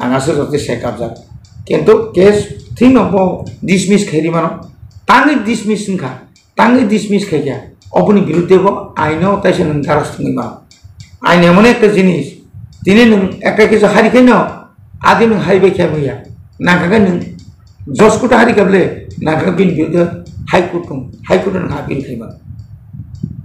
Ang aswk joto se kabjak. Kintu case thwino bo dismiss khairi mano. Tangwi dismiss wngkha. Tangwi dismiss khaikha. Oboni birudde bo aino teisa nwng daras thwngwi mano. Ain emon ekta jinis. Tini nwng ekta kisa hari khaino adi nwng hai bai khe manya. Nangkha khe nwng Judge court hari kable, nangkha bini birudde High Court tong, High Court no appeal khaima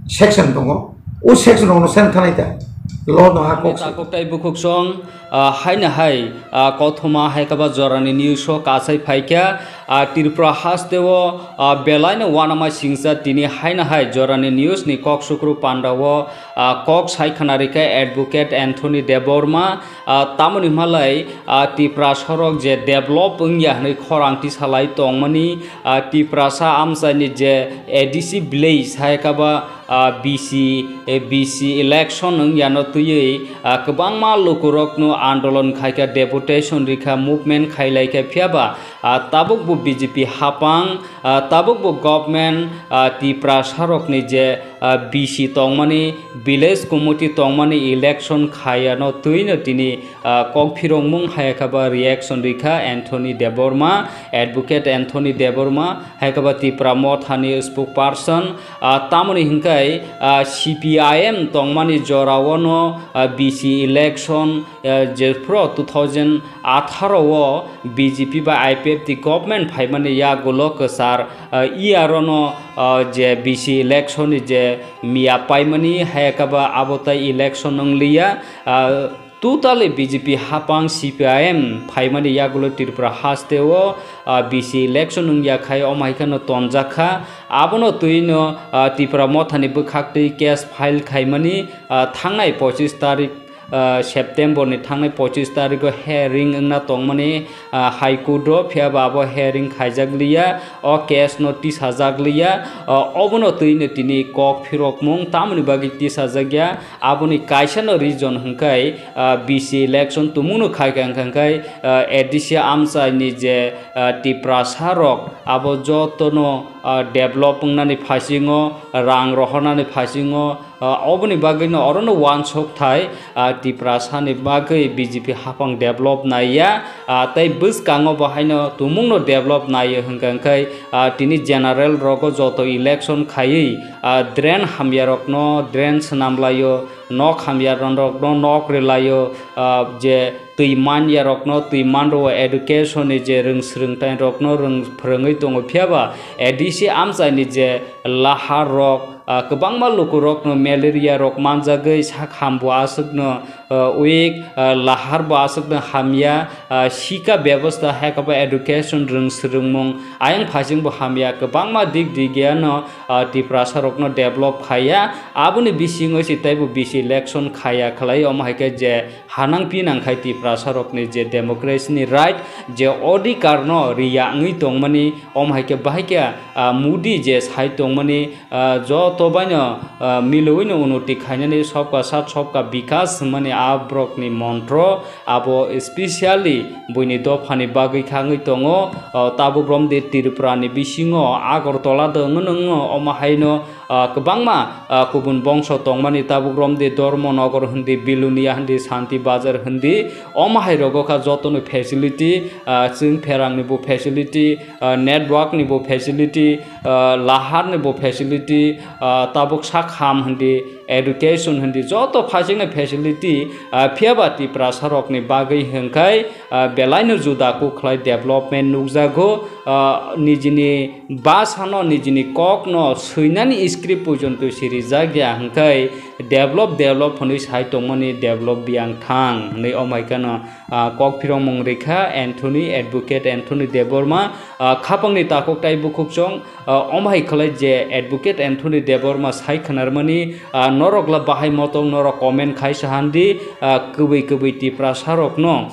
section tongo. O section ono sen thanai ta. Law no ha kok. Takok tai bukhuk song, ah, haina hai, ah, kothoma hai kaba jorani news o kasai phaikha, ah, Tripura haste o, ah, belai no wanama singsa tini haina hai jorani news ni kok sukru panda o, ah, kok sai khana rikha Advocate Anthony Debbarma, ah, tamoni hwnmalai, ah, Tipra sorok je develop wngya hwnwi khorang tisalai tongmani, ah, Tiprasa amchaini je A D C village hai kaba, ah, B C, eh, B C election wngya no twiwi, ah, kwbangma lukurokno andolon khaikha, deputation rikha, movement khailaikha, phiyaba, ah, tabukbo B J P hapang, ah, tabukbo government, ah, Tiprasa rokni je, ah, B C tongmani, village committee tongmani election khayano twino tini, ah, kok phirokmung hai khe ba reaction rikha Anthony Debbarma, Advocate Anthony Debbarma, hai khe ba Tipra Mothani spokesperson, ah, tamoni hwnkhe, ah, C P I M tongmani jorao no, ah, B C election, ah, jephru two thousand atharo o B J P bai I P F T government phaimani yagulo kwchar, ah, year o no, ah, je B C election ni je miya paimani hai khe ba abo tai election wngliya, ah, totally B J P hapang C P I M phaimani yagulo Tripura haste o, ah, B C election wngya khai omo hai kheno tonjak kha. Abono twi no, ah, Tipra Mothani bwkhak twi case file khaimani, ah, thangnai pochis tarik, ah, September ni thangnai pochis tarik o hearing wngna tongmani, ah, High Court o, phiya ba abo hearing khaijak liya, o case no tisajak liya, ah, obono twi no tini kok phirokmung tamoni bagwi tisajak ya. Aboni kaisa no reason hwnkhe, ah, B C election tumungno khaikha hwnkhe, ah, A D C amchaini je, ah, Tiprasa rok abo jotono, ah, develop wngnani phasingo, rang rohornani phasingo, ah, oboni bagwino orono uansuk thai, ah, Tiprasani bagwi B J P hapang develop naiya, ah, tei bwskango bo haino tumungno develop naiyo hwnkhe, ah, tini general rogo joto election khaiwi, ah, drain hamya rokno drain swnam laio, nok hamya rokno nok rwlaio, ah, je twi manya rokno twi manrwo, education ni je rwng swrwngtai rokno rwng phwrwngwi tongo, phiyaba A D C amchaini je lahar rok, ah, kwbangma lukurokno malaria rok manjagwi sak ham bo aswkno, ah, weak, ah, lahar bo aswkno hamya, ah, sika bebosta hai khe bo education rwng swrwngmung ayang phaising bo hamya, kwbangma dik digiano, ah, Tiprasa rokno develop khaiya. Aboni bisingo se teibo bisi election khaiya khlai, omo hai khe je hanang pinang khai Tiprasa rokni je democracy ni right, je odhikar no riya wngwi tongmani, omo hai khe bahai khe, ah, Modi je sai tongmani, ah, joto baino, ah, milowino unoti khainani sobka sath sobka bikas hwnmani a borokni montro, abo specially buini dophani bagwi kha wngwi tongo. Ah, tabuk romdi Tripura ni bisingo Agartala do wngno wngno, omo haino ah, kwbangma, ah, kubun bongso tongmani, tabuk romdi Dharmanagar hindi, Belonia hindi, Shanti Bazar hindi, omo hai rogo kha jotono facility, ah, chwng pherangni bo facility, ah, network ni bo facility, ah, lahar ni bo facility, ah, tabuk sak ham hindi, education hindi, joto phaisingni facility, ah, phiya ba Tiprasa rokni bagwi hwnkhai, ah, belaino juda kuk khlai development nukjago, ah, nijini bwsano nijini kokno swinani script porjonto sirijak ya hwnkhe develop develop hwnwi sai tongmani develop biyang thang hwnwi omo hai kheno, ah, kok phirongmung rikha Anthony, Advocate Anthony Debbarma, ah, khapangni takhuk tai bukhukchong, ah, omo hai khlai je Advocate Anthony Debbarma sai khwnarmani, ah, norokla bahai motong norok comment khai sahandi, ah, kwbwi kwbwi Tiprasa rokno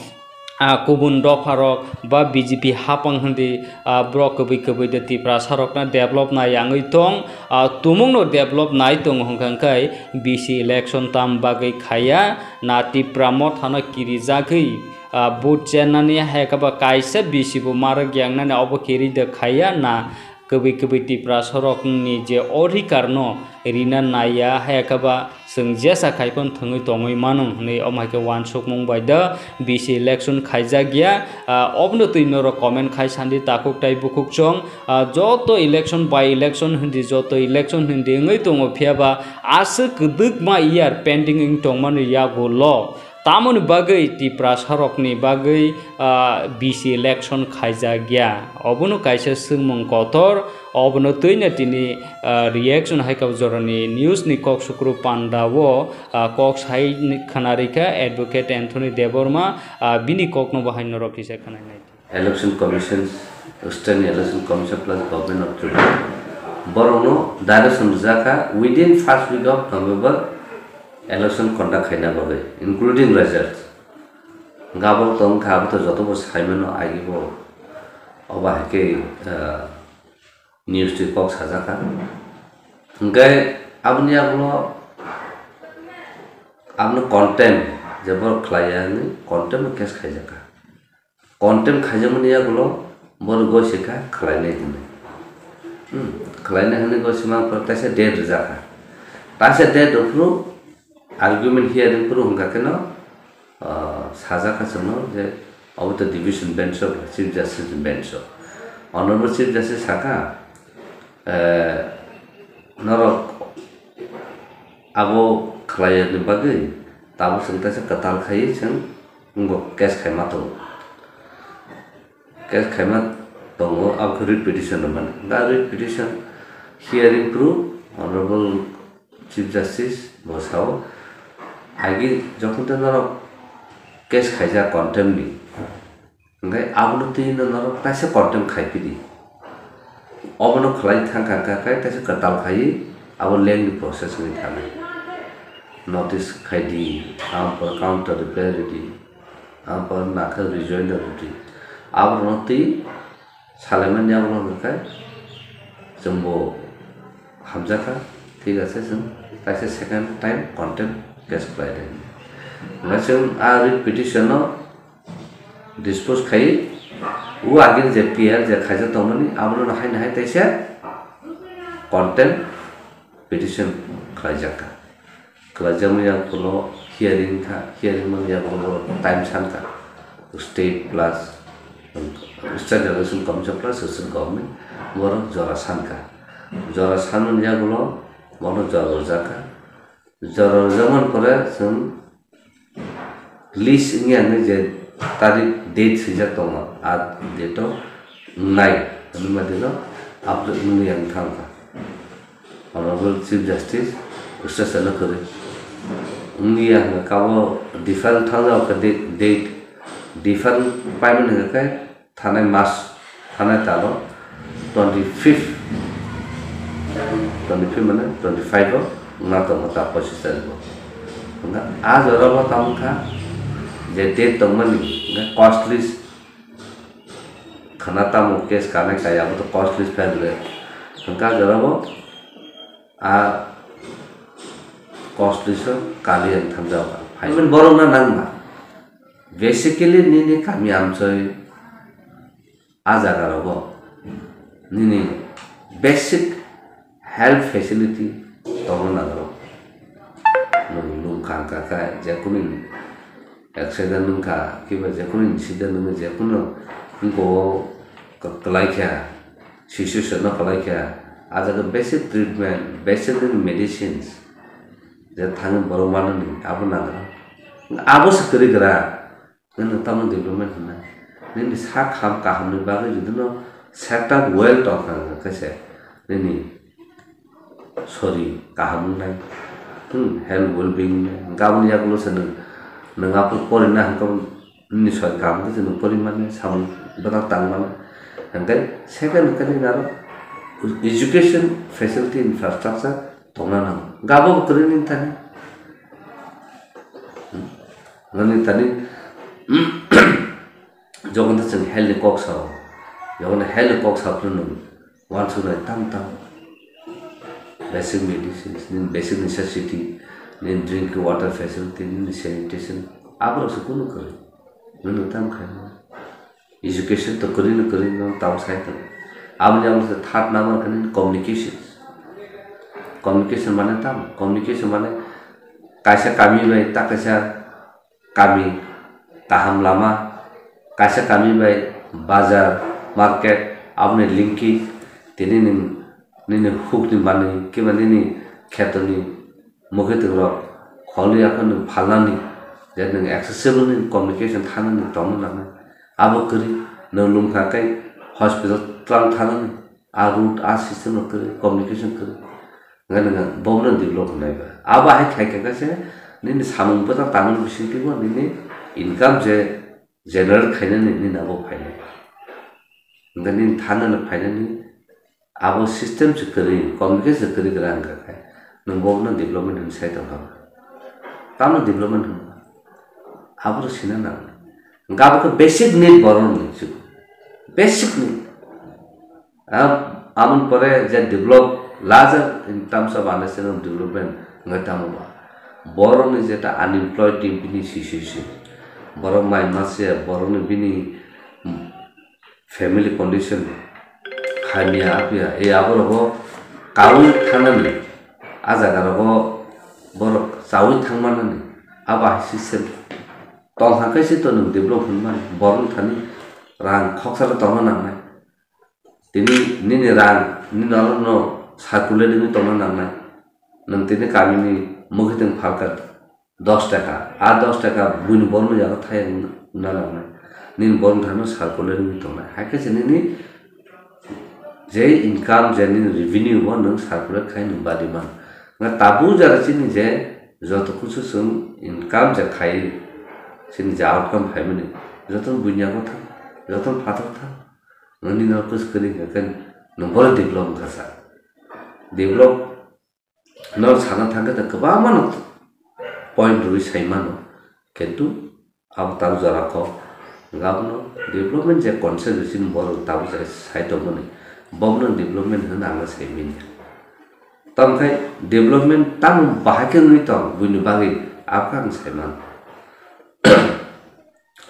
ah, kubun dopharok ba B J P hapang hindi, ah, borok kwbwi kwbwi de Tiprasa rokno develop nai wngwi tong, ah, tumungno develop nai tongo hwnkha khe B C election tam bagwi khaiya, na Tipra mothano kirijagwi, ah, vote chennani hai khe ba kaisa B C bo marok yangnani obo kiri de khaiya na kwbwi kwbwi Tiprasa rokni je odhikar no rina naiya, hai khe ba chwng jesa khai phano thwngwi tongwi mano hwnwi omo hai khe uansukmung bai da B C election khaijak ya. Ah, obono twi norok comment khai sandi takhuk tai bukhuk chong. Ah, joto election by election hindi, joto election hindi wngwi tongo, phiya ba aswk kwdwkma year pending wng tongmani yagulo. Tamoni bagwi Tiprasa rokni bagwi, ah, B C election khaijak ya? Obono kaisa swngmung kotor, obono twino tini, ah, reaction hai khe jorani news ni kok sukru panda o, ah, kok sai khwnarikha Advocate Anthony Debbarma, ah, bini kokno bahai norok kisa khwnai nai. Election Commission, State ni Election Commission plus Government of Tripura borokno direction rijak kha within first week of November election conduct khaina bagwi, including results. Gabok tong kha, abo to joto bo sai mano, agi bo obo hai khe, ah, news twi kok sajak kha. Hwnkhe aboni yagulo abono contempt, je borok khlai ya hwnwi contempt o case khaijak kha. Contempt khaijakmani yagulo bono gosi kha khlainai hwnwi. Hmm, khlainai hwnwi gosi ma pore taisa date rijak kha. Taisa date rw phuru argument hearing phuru hwnkha kheno, ah, sajak kha chwngno je obo to division bench o, Chief Justice ni bench o. Honorable Chief Justice sakha, eh, norok abo khlai ya ni bagwi tabuk chwng taisa kwtal khaiwi chwng wngbo case khaima tongo. Case khaima tongo, abo khe writ petition rwmani. Da writ petition hearing phuru Honorable Chief Justice bo sao, agi jokhon tei norok case khaijak contempt ni, hwnkhe abono twi no norok taisa contempt khai phidi. Obono khlai thang kha, kha, kha, taisa kwtal khaiwi abo lengthy process wngwi thangnai. Notice khai di, ampor counter reply rw di, ampor nakha rejoinder rw di. Aborokno twi salaimani abono hwnkhe chwngbo hamjakha, thik ase, chwng kaisa second time contempt case khlai di. Hwnkhe chwng a writ petition no dispose khai, o agini je P I R je khaijak tongmani, abono no haino hai taisa contempt petition khlaijak kha. Khlaijakmani yagulo hearing kha, hearing mani yagulo time sankha, state plus State Election Commission plus state government, borok jora sankha. Jora sanmani yagulo bono jora rwjakha. Jora rwjakmani pore chwng list wngya hwnwi je tarik date swijak tongo, a date o wngnai hwnwi ma dino update wngwi ang thangkha. Honorable Chief Justice, Ustad Salo kwrwi. Wngya hwnkhe kabo defer thangjak khe date, date defer paimani hwnkhe thanai mas, thanai talo twenty fifth, twenty fifth mane twenty five o wngna tongo ta pochis tarikh o. Hwnkhe a jora bo tamo kha je date tongmani hwnkhe cost list khwna tamo case kanai kaya abo to cost list file re. Hwnkhe a jora bo a cost list o kali ang thangjak kha. Payment borok na nangma. Basically nini kami amchoi a jaga rogo nini basic health facility tongna nango. Nwng lum kha wngkha khe jekunu accident wngkha kiba jekunu incident wngwi jekunu wngkha o kwlai kha, situation no kwlai kha, a jaga basic treatment, basic medicines je thangwi borok manani abo nango. Abo se kwrwi gra. Nwng tamo development hwnna? Nini sak ham kahamni bagwi jodi no setup well tongkha wngkha khe se nini sori kaham wngnai, hmm, health well being wngnai. Gaboni yagulo se nwng, nwng aphuru porina hwnkhe nini sori kaham khe se nwng pori mannai, samung bwtang tang mannai. Hwnkhe second hwnkhe nini aro education facility infrastructure tongna nango. Gabo bo kwrwi nini thani. Hmm? Nini thani, jokhon ta chwng health ni kok sao, jokhon health ni kok sao phano nwng uansuknai tam tam basic medicines, nini basic necessity, nini drinking water facility, nini sanitation, aborok se kunu kwrwi. Nwng tam khaimani. Education to kwrwi no kwrwi no tamo sai tongo. Aboni abo se third number khe nini communication. Communication mane tamo? Communication mane kaisa kami bai ta kaisa kami kaham lama, kaisa kami bai bazar, market, aboni linkage, tini nini, nini hukni manwi kiba nini khetoni mwkhwtwng rok kholi aphano phalnani, je nwng accessible ni communication thanani tongna nangnai. Abo kwrwi, nwng lungkha khe hospital twlang thanani, a route, a system rok kwrwi, communication kwrwi. Hwnkhe nwng bobono develop hwnwi ba. Abo hai khai khe khe se nini samung bwtang tangmani bisingtwi bo nini income je generate khainani nini abo phainai. Hwnkhe nini thanani phainani Abo system se kwrwi, communication se kwrwi kwrang wngkha khe, nwng bono development hwnwi sai tongkha ba? Tamo development hwnba? Abo sina nangnai. Hwnkhe abo khe basic need borokni, basic need. Ab-, aboni pore je develop larger in terms of understanding of development wngkha tamo ba? Borokni je ta unemployed bini situation, borok mai masa ya, borokni bini, hmm, family condition hamya apya, e aborogo kaui thangnani, a jagarogo borok chaui thangmanani, abo hai system tongkha khe se to nwng develop hwnmani, borok thani rang khoksa tongna nangnai, tini nini rang nini norokno circulate wngwi tongna nangnai, nwng tini kamini mwkhwtwng phalkha. Dos taka, a dos taka buini borokno yago thai wngna nangnai. Nini borokni thani circulate wngwi tongnai. Hai khe se nini je income, je nini revenue bo nwng circulate khai nwng badi man. Nga tabuk jora chini je joto kusu chwng income je khai, chini je outcome phaimani, jotono buini yago thang, jotono phatok thang. Nga nini oro kusu kwrwi hwnkhe nwng bono develop wngkha sa. Develop No sana thangkhe ta kwbangma no point rwi sai mano, kintu abo tabuk jora kok. Hwnkhe abono development je concept chini borok tabuk jora sai tongmani, bobono development hwnwi ang sai manya. Tamokhe development tamo bahai khe wngwi tong buini bagwi, abokhe ang sai mano.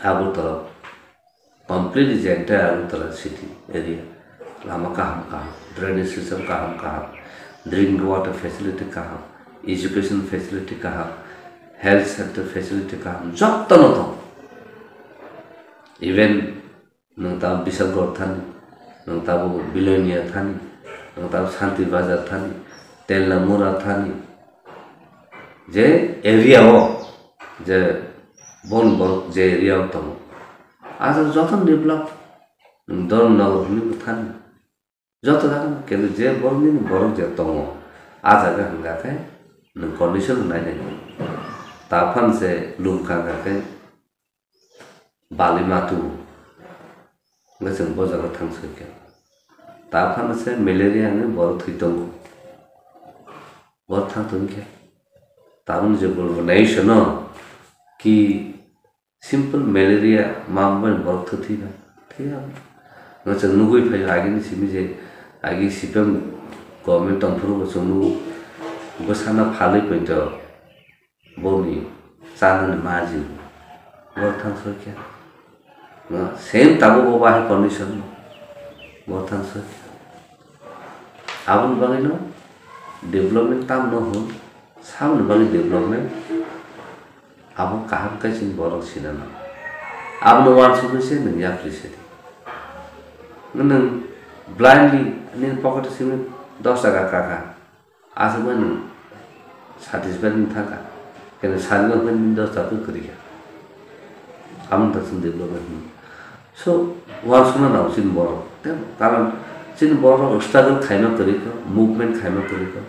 Abo to Completely je entire Agartala city area, lama kaham kaham, drainage system kaham kaham, drinking water facility kaham, education facility kaham, health center facility kaham, jotono tong. Even nwng tamo Bisalgor thani, nwng tamo Bilonia thani, nwng tamo Santi Bazar thani, Telnamura thani, je area o, je bon borok je area o tongo, aswk jotono develop, Dharmanagar hwnwi bwthani joto jaga no, kintu je borok nini borok je tongo, A jaga hwnkha khe nwng condition nai nai. Ta phan se lum kha kha khe bali matu. Hwnkhe chwng bo jaga thang soi khe. Ta phan se malaria ni borok thwi tongo. Borok thang tong khe. Tabuk je bolbo nai sono ki simple malaria ma bai borok thwi thwi ba. Thwi ya. Ngo chwng nugui phai agini simi je agi sipem government tongphuru bo chwng nugo. Bwsana phalwi poito. Boni chanani maji. Bor thang soi khe. No, same tabuk bo bahai condition. Bor thang soi khe. Aboni bagwi no development tam no hwn. Samni bagwi development. Abo kaham khe chini borok sinana. Abono uansukgwi se nwng yapri se di. Nwng blindly nini pocket o simi dos taka kaka. Aswk bai nwng satisfied wng thangkha. Kene sari wng phai nini dos taka kwrwi kha. Amo ta chwng development hwnwi. So, uansukna nango chini borok. Tei karon chini borok struggle khaima kwrwi kha, movement khaima kwrwi kha.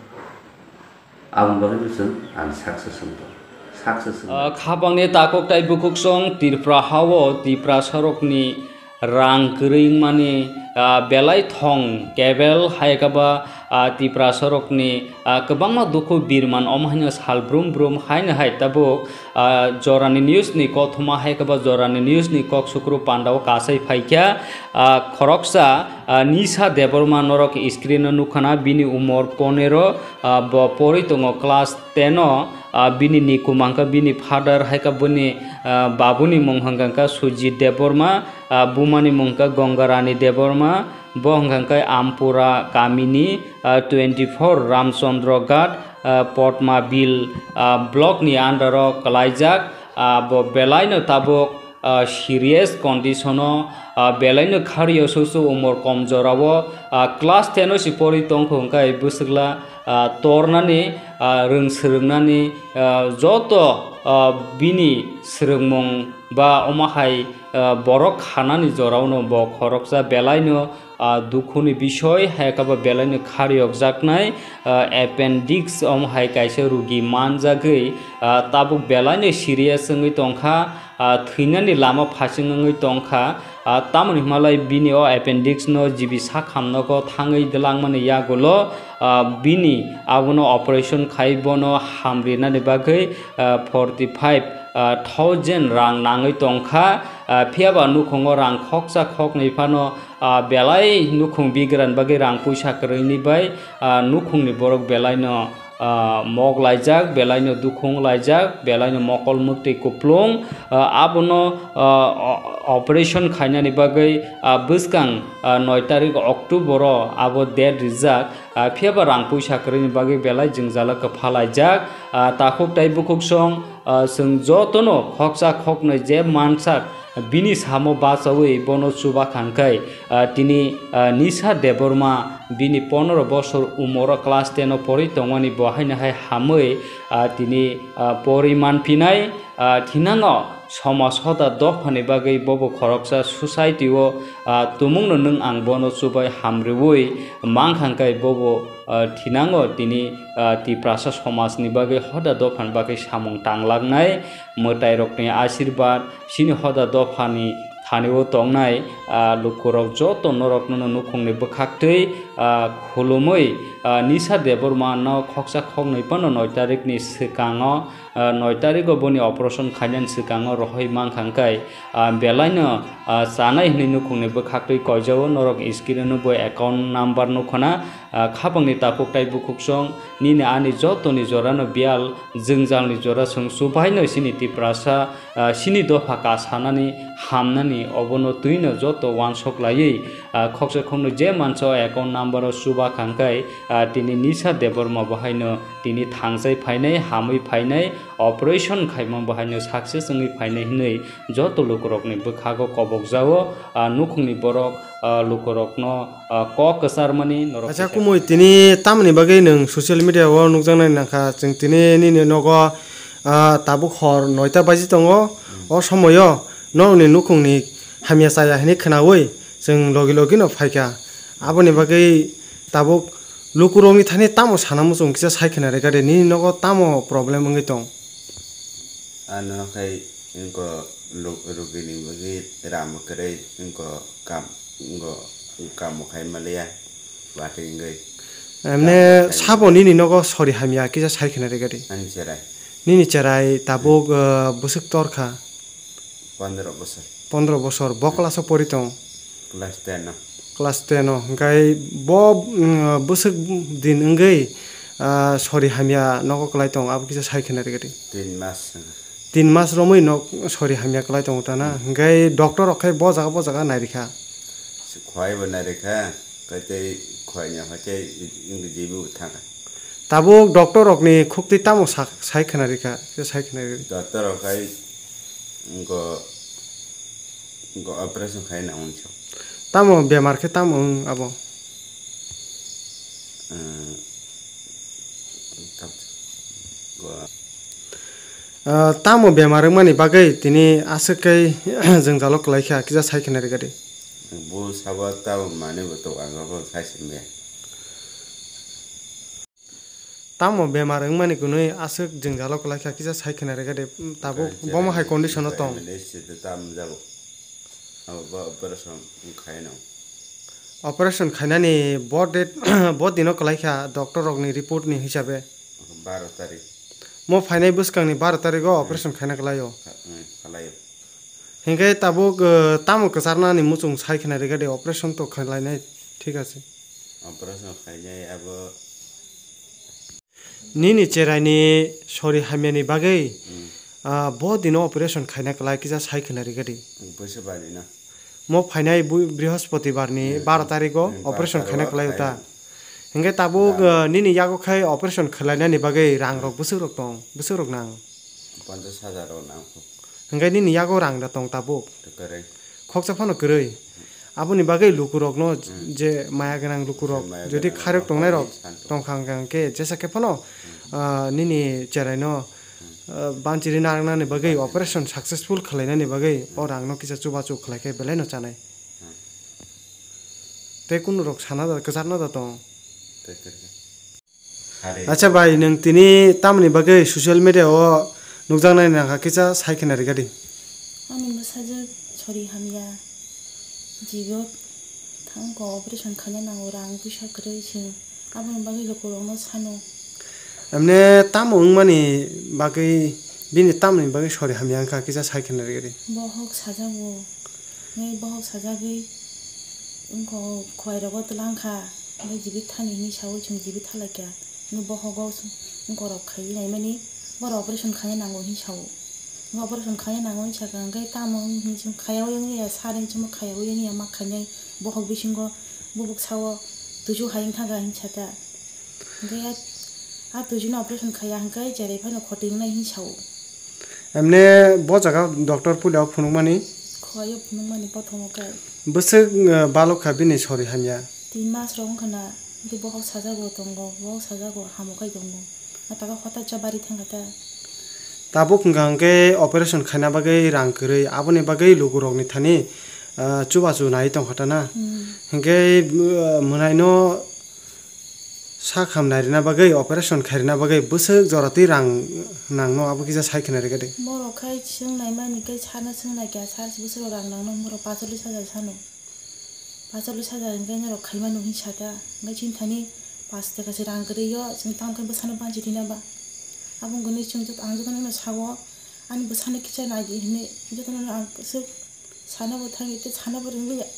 Aboni bagwi chwng ang success wng tong. Success wng Ah, khapangni takhuk tai bukhuksong Tripura hao Tiprasarokni rang kwrwi wngmani, ah, belai thong kebel hai khe ba, ah, Tiprasarokni, ah, kwbangma dukhu birman omo haino sal brum brum haino hai tabuk, ah, jorani news ni kothoma hai khe ba jorani news ni kok sukru pandao kasai phaikha, ah, khoroksa, ah, Nisha Debbarma norok screen o nukha na bini umor ponero, ah, bo porwi tongo class ten o, ah, bini nikum hwnkha bini father hai khe bini, ah, babuni mung hwnkha khe Sujit Debbarma, ah, bumani mung hwnkha Gangarani Debbarma, bo hwnkha khe Ampura kamini, ah, twenty four Ramchandra Ghat, ah, Potma Bill, ah, block ni under o kwlaijak, ah, bo belaino tabuk ah, serious condition o, ah, belaino khariyo susu umor kom jorao, ah, class ten o si porwi tongkha hwnkhe bwswkla, ah, tornani, ah, rwng swrwngnani, ah, joto, ah, bini swrwngmung ba omo hai, ah, borok khanani joraono bo khoroksa belaino, ah, dukhuni bisoi hai khe bo belaino khariyokjaknai, ah, appendix omo hai kaisa rugi manjagwi, ah, tabuk belaino serious wngwi tongkha. Ah, thwinani lama phasing wngwi tongkha. Ah, tamoni hwnmalai bini o appendix no G B sakhamnogo thangwi dwlangmani yagulo, ah, bini abono operation khai bono hamrinani bagwi, ah, forty five thousand rang nangwi tongkha. Ah, phiyaba nukhungo rang khoksa khoknwi phano, ah, belai nukhung bigran bagwi rang puisa kwrwini bai, ah, nukhungni borok belaino ah, mok laijak, belaino dukhung laijak, belaino mokol mwktwi kuplung, ah, abono, ah, o-, operation khainani bagwi, ah, bwskang, ah, noi tarik October o abo date rijak, ah, phiyaba rang puisa kwrwini bagwi belai jwngjalo kwpha laijak, ah, takhuk tai bukhuksong, ah, chwng jotono khoksa khoknwi je mansak bini samo bachaui bono chuba kha hwnkhe, ah, tini, ah, Nisha Debbarma bini pondro bosor umoro class ten o porwi tongmani bo haino hai hamwi, ah, tini, ah, porwi manphinai, ah, thinango somaj hoda dophani bagwi bobo khoroksa society o, ah, tumungno nwng ang bono chubai hamriui mankha hwnkhe bobo, ah, thinango tini, ah, Tiprasa somajni bagwi hoda dophani bagwi samung tanglaknai mwtairokni asirwad, chini hoda dophani thani o tongnai, ah, lukurok joto norokno nukhungni bwkhaktwi, ah, khulumwi, ah, Nisha Debbarma no khoksa khoknwi phano noi tarikni swkango, ah, noi tarigo boni operation khainani swkango rohoi mankha hwnkhe, ah, belaino, ah, chanai hwnwi nukhungni bwkhaktwi koijao. Norok screen o bo account number nukhuna, ah, khapangni takhuk tai bukhuksong nini ani jotoni jorano biyal jwngjalni jora chwng chubaino chini Tiprasa, ah, chini dopha kasanani hamnani obono twino joto uansuk laiwi, ah, khoksa khoknwi je mansa o account number o chuba kha hwnkhe, ah, tini Nisha Debbarma bo haino tini thangsai phainai, hamwi phainai, operation khaima bo haino success wngwi phainai hwnwi joto lukurokni bwkhago kobokjao, ah, nukhungni borok, ah, lukurokno, ah, kok kwcharmani norok Acha kisa kumui tini tamni bagwi nwng social media o nukjaknai nangkha, chwng tini nini nogo, ah, tabuk hor noita baji tongo, o somoio nokni nukhungni hamya chaya hinwi khwnaui chwng logi logi no phaikha. Aboni bagwi tabuk Lukurokni thani tamo sana muchung kisa sai khna rega de, nini nogo tamo problem wngwi tong? Ano khai wngkha luk-, rugini bagwi ram kwrwi wngkha kam, wngkha kam khai maliya, watwi wngwi. Emne kam khai sabo maliya. Nini nogo sori hamya kisa sai khna rega de. Ani cherai. Nini cherai tabuk, hmm, uh, bwswk torkha. Pondro bosor. Pondro bosor. Bo class o pori tong? Class ten o. Class ten o. Hwnkhe bo, mm, bwswk din wngwi, ah, sori hamya nogo kwlai tong, abo kisa sai khna rega di. Tin mas. Tin mas romwi nok sori hamya kwlai tongo ta na? Hmm. Hwnkhe doctor rok khai bo jaga bo jaga nairikha? Khwai bo nairikha, khe tei khwai ni hwnkhe tei wngwi jibi bo thangkha. Tabuk doctor rokni khuktwi tamo sak-, sai khna rikha, khe sai khna rikha. Doctor rok khai wngkha, wngkha operation khai na hwnwi sa. Tamo bemar khe tamo wng abo? Umm, tab-, go- Ah, tamo bemar wngmani bagwi tini aswk khe jwngjalo kwlai kha, kisa sai khna rikha di. Bo sabo tamo manwi bo tok, ang bo sai se maya. Tamo bemar wngmani kwnwi aswk jwngjalo kwlai kha, kisa sai khna rega de, tabuk operation bomo hai condition o tong. Khaimani se de tam jabo. Abo bo operation khai no. Operation khainani bo date, bo dino kwlai kha doctor rokni report ni hisabe. Baro tarik. Mo phainai bwskangni baro tarik o operation khaina kwlai o. Kha-, mm, khalai o. Hinkhe tabuk, eh, tamo kwcharnani muchung sai khna rega de, operation to khlainai, thik ase. Operation khainai abo. Nini cheraini sori hamyani bagwi, hmm, ah, bo dino operation khaina kwlai kisa sai khna rega di. Boisa bari na. Mo phainai bu-, Brihospoti barni, hmm, baro tarik o, hmm, operation baro khaina tarik o kwlai khaina. Uta. Hinkhe tabuk, rang, eh, nini yago khai operation khwlainani bagwi rang rok bwswk rok tong, bwswk rok nang? Ponchash hajar rok nang kho. Hinkhe nini yago rang da tong tabuk? Kwrwi. Khoksa phano kwrwi. Aboni bagwi lukurokno, hmm, je maya gwnang lukurok, je maya jodi gwnang khairok lukurok tongnai rok san tong. Tongkha hwnkha hwnkhe jesa khe phano, hmm, ah, nini cheraino, hmm, ah, banchiri narwknani bagwi, banchiri operation successful khwlainani bagwi, hmm, o rangno kisa chubachu khwlai khe belaino chanai. Hmm. Tei kunurok sana da, kwcharna da tong? Tei kwrwi. Acha bai, nwng tini tamoni bagwi social media o nukjaknai nangkha kisa sai khna rega di. Ani bwsajwk sori hamya, jibo thangkho operation khaina nango, rang puisa kwrwi chwng, aboni bagwi lukurokno sano. Emne tamo wngmani bagwi, bini tamoni bagwi sori hamya wngkha kisa sai khna rega di. Bohok sajago. Hwnwi bohok sajagwi wngkha, khwlairogo twlang kha, hwnwi jibi thani hwnwi saui chwng jibi tha lai kha. Hwnwi bohogo wngkorok khaiwi naimani, borok operation khaina nango hwnwi sao. Hwnwi operation khaina nango hwnwi sakha, hwnkhe tamo hwnwi chwng khaya ui wngya, sari hwnwi chwngbo khaya ui wngya, ma khainai bohok bisingo bubuk sao tuisu hai wng thangkha hwnwi sata. Hwnkhe a, a tuisu no operation khaiya hwnkhe cherai phano khoti wngnai hwnwi sao. Emne bo jaga doctor puila o phunukmani? Khwlai o phunukmani, prothom o khe. Bwswk, uh, balok kha bini sori hamya? Tin mas rok wngkha na, tei bohok sajago tongo, bohok sajago hamo khai tongo. A taka hota cha bari thangkha ta. Tabuk wngkha hwnkhe operation khaina bagwi rang kwrwi, aboni bagwi lukurokni thani, uh, chubachu nai tongkha ta na. Hmm. Hwnkhe, uh, mwnaino Sak ham nairina bagwi, operation khairina bagwi bwswk jora twi rang nangno, abo kisa sai khna rega di. Borok khai chwng naimani khe sana chwng naikha, sa bwswk rang nangno, borok pachalis hajar sano. Pachalis hajar hwnkhe norok khaimano hwnwi sata. Hwnkhe chini thani pash taka se rang kwrwi o, chwng tamo khe bwsano banchi thwina ba. Abo wngkha hwnwi chwng joto, ang jotono sao, ani bwsano kisa nai di hwnwi jotono ang kwchwk sana bo thangwi tei sana bo rwngwi ya.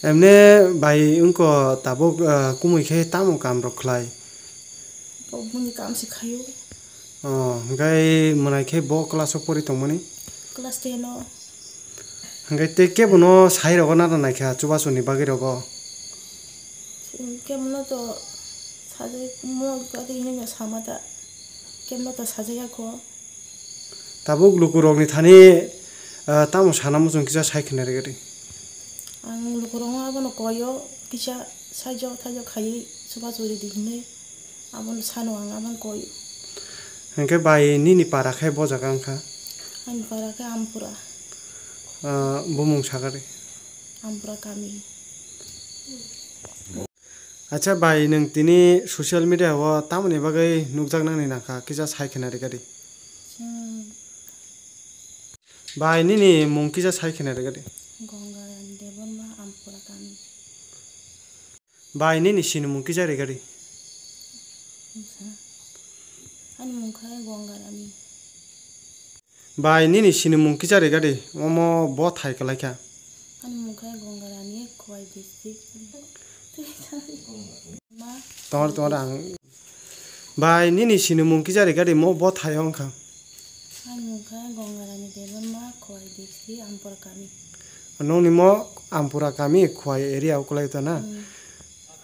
Emne bai wngkha tabuk, ah, kumui khe tamo kam rok khlai? Bo bini kam se khaio. Oh, hwnkhe mwnai khe bo class o pori tongmani? Class ten o. Hwnkhe tei kebono sai rogo nana naikha chubachu ni bagwi rogo? Kebono to sajak mo gari hino sama da. Kebono to sajak ya kho. Tabuk lukurokni thani, ah, tamo sana muchung kisa sai khna rega di. Ang lukurokno abono koio, kisa saijak thaijak khaiwi chubachu ridi hinwi abono sano ang, abono koio. Hwnkhe bai nini para khe bo jaga wngkha? Ani para khe Ampura. Ah, bumung sakha di. Ampura kami. Acha bai, nwng tini social media o tamoni bagwi nukjaknani nangkha, kisa sai khena rwgadi. Chwng Bai, nini mung kisa sai khena rwgadi. Gongarani Debbarma, Ampura kami. Bai, nini sinimung kisa rwgadi. Ani mung khe Gongarani. Bai, nini sinimung kisa rwgadi, omo bo thai kwlaikha. Ani mung khe Gongarani, Khowai district. Ma. Tongo, tongo, ang. Bai, nini sinimung kisa rwgadi, mo bo thai wngkha. Ani mung khe Gongarani Debbarma, Khowai district, Ampura kami. Nongni mo Ampura kami, Khowai area o kwlai ta na? Hmm.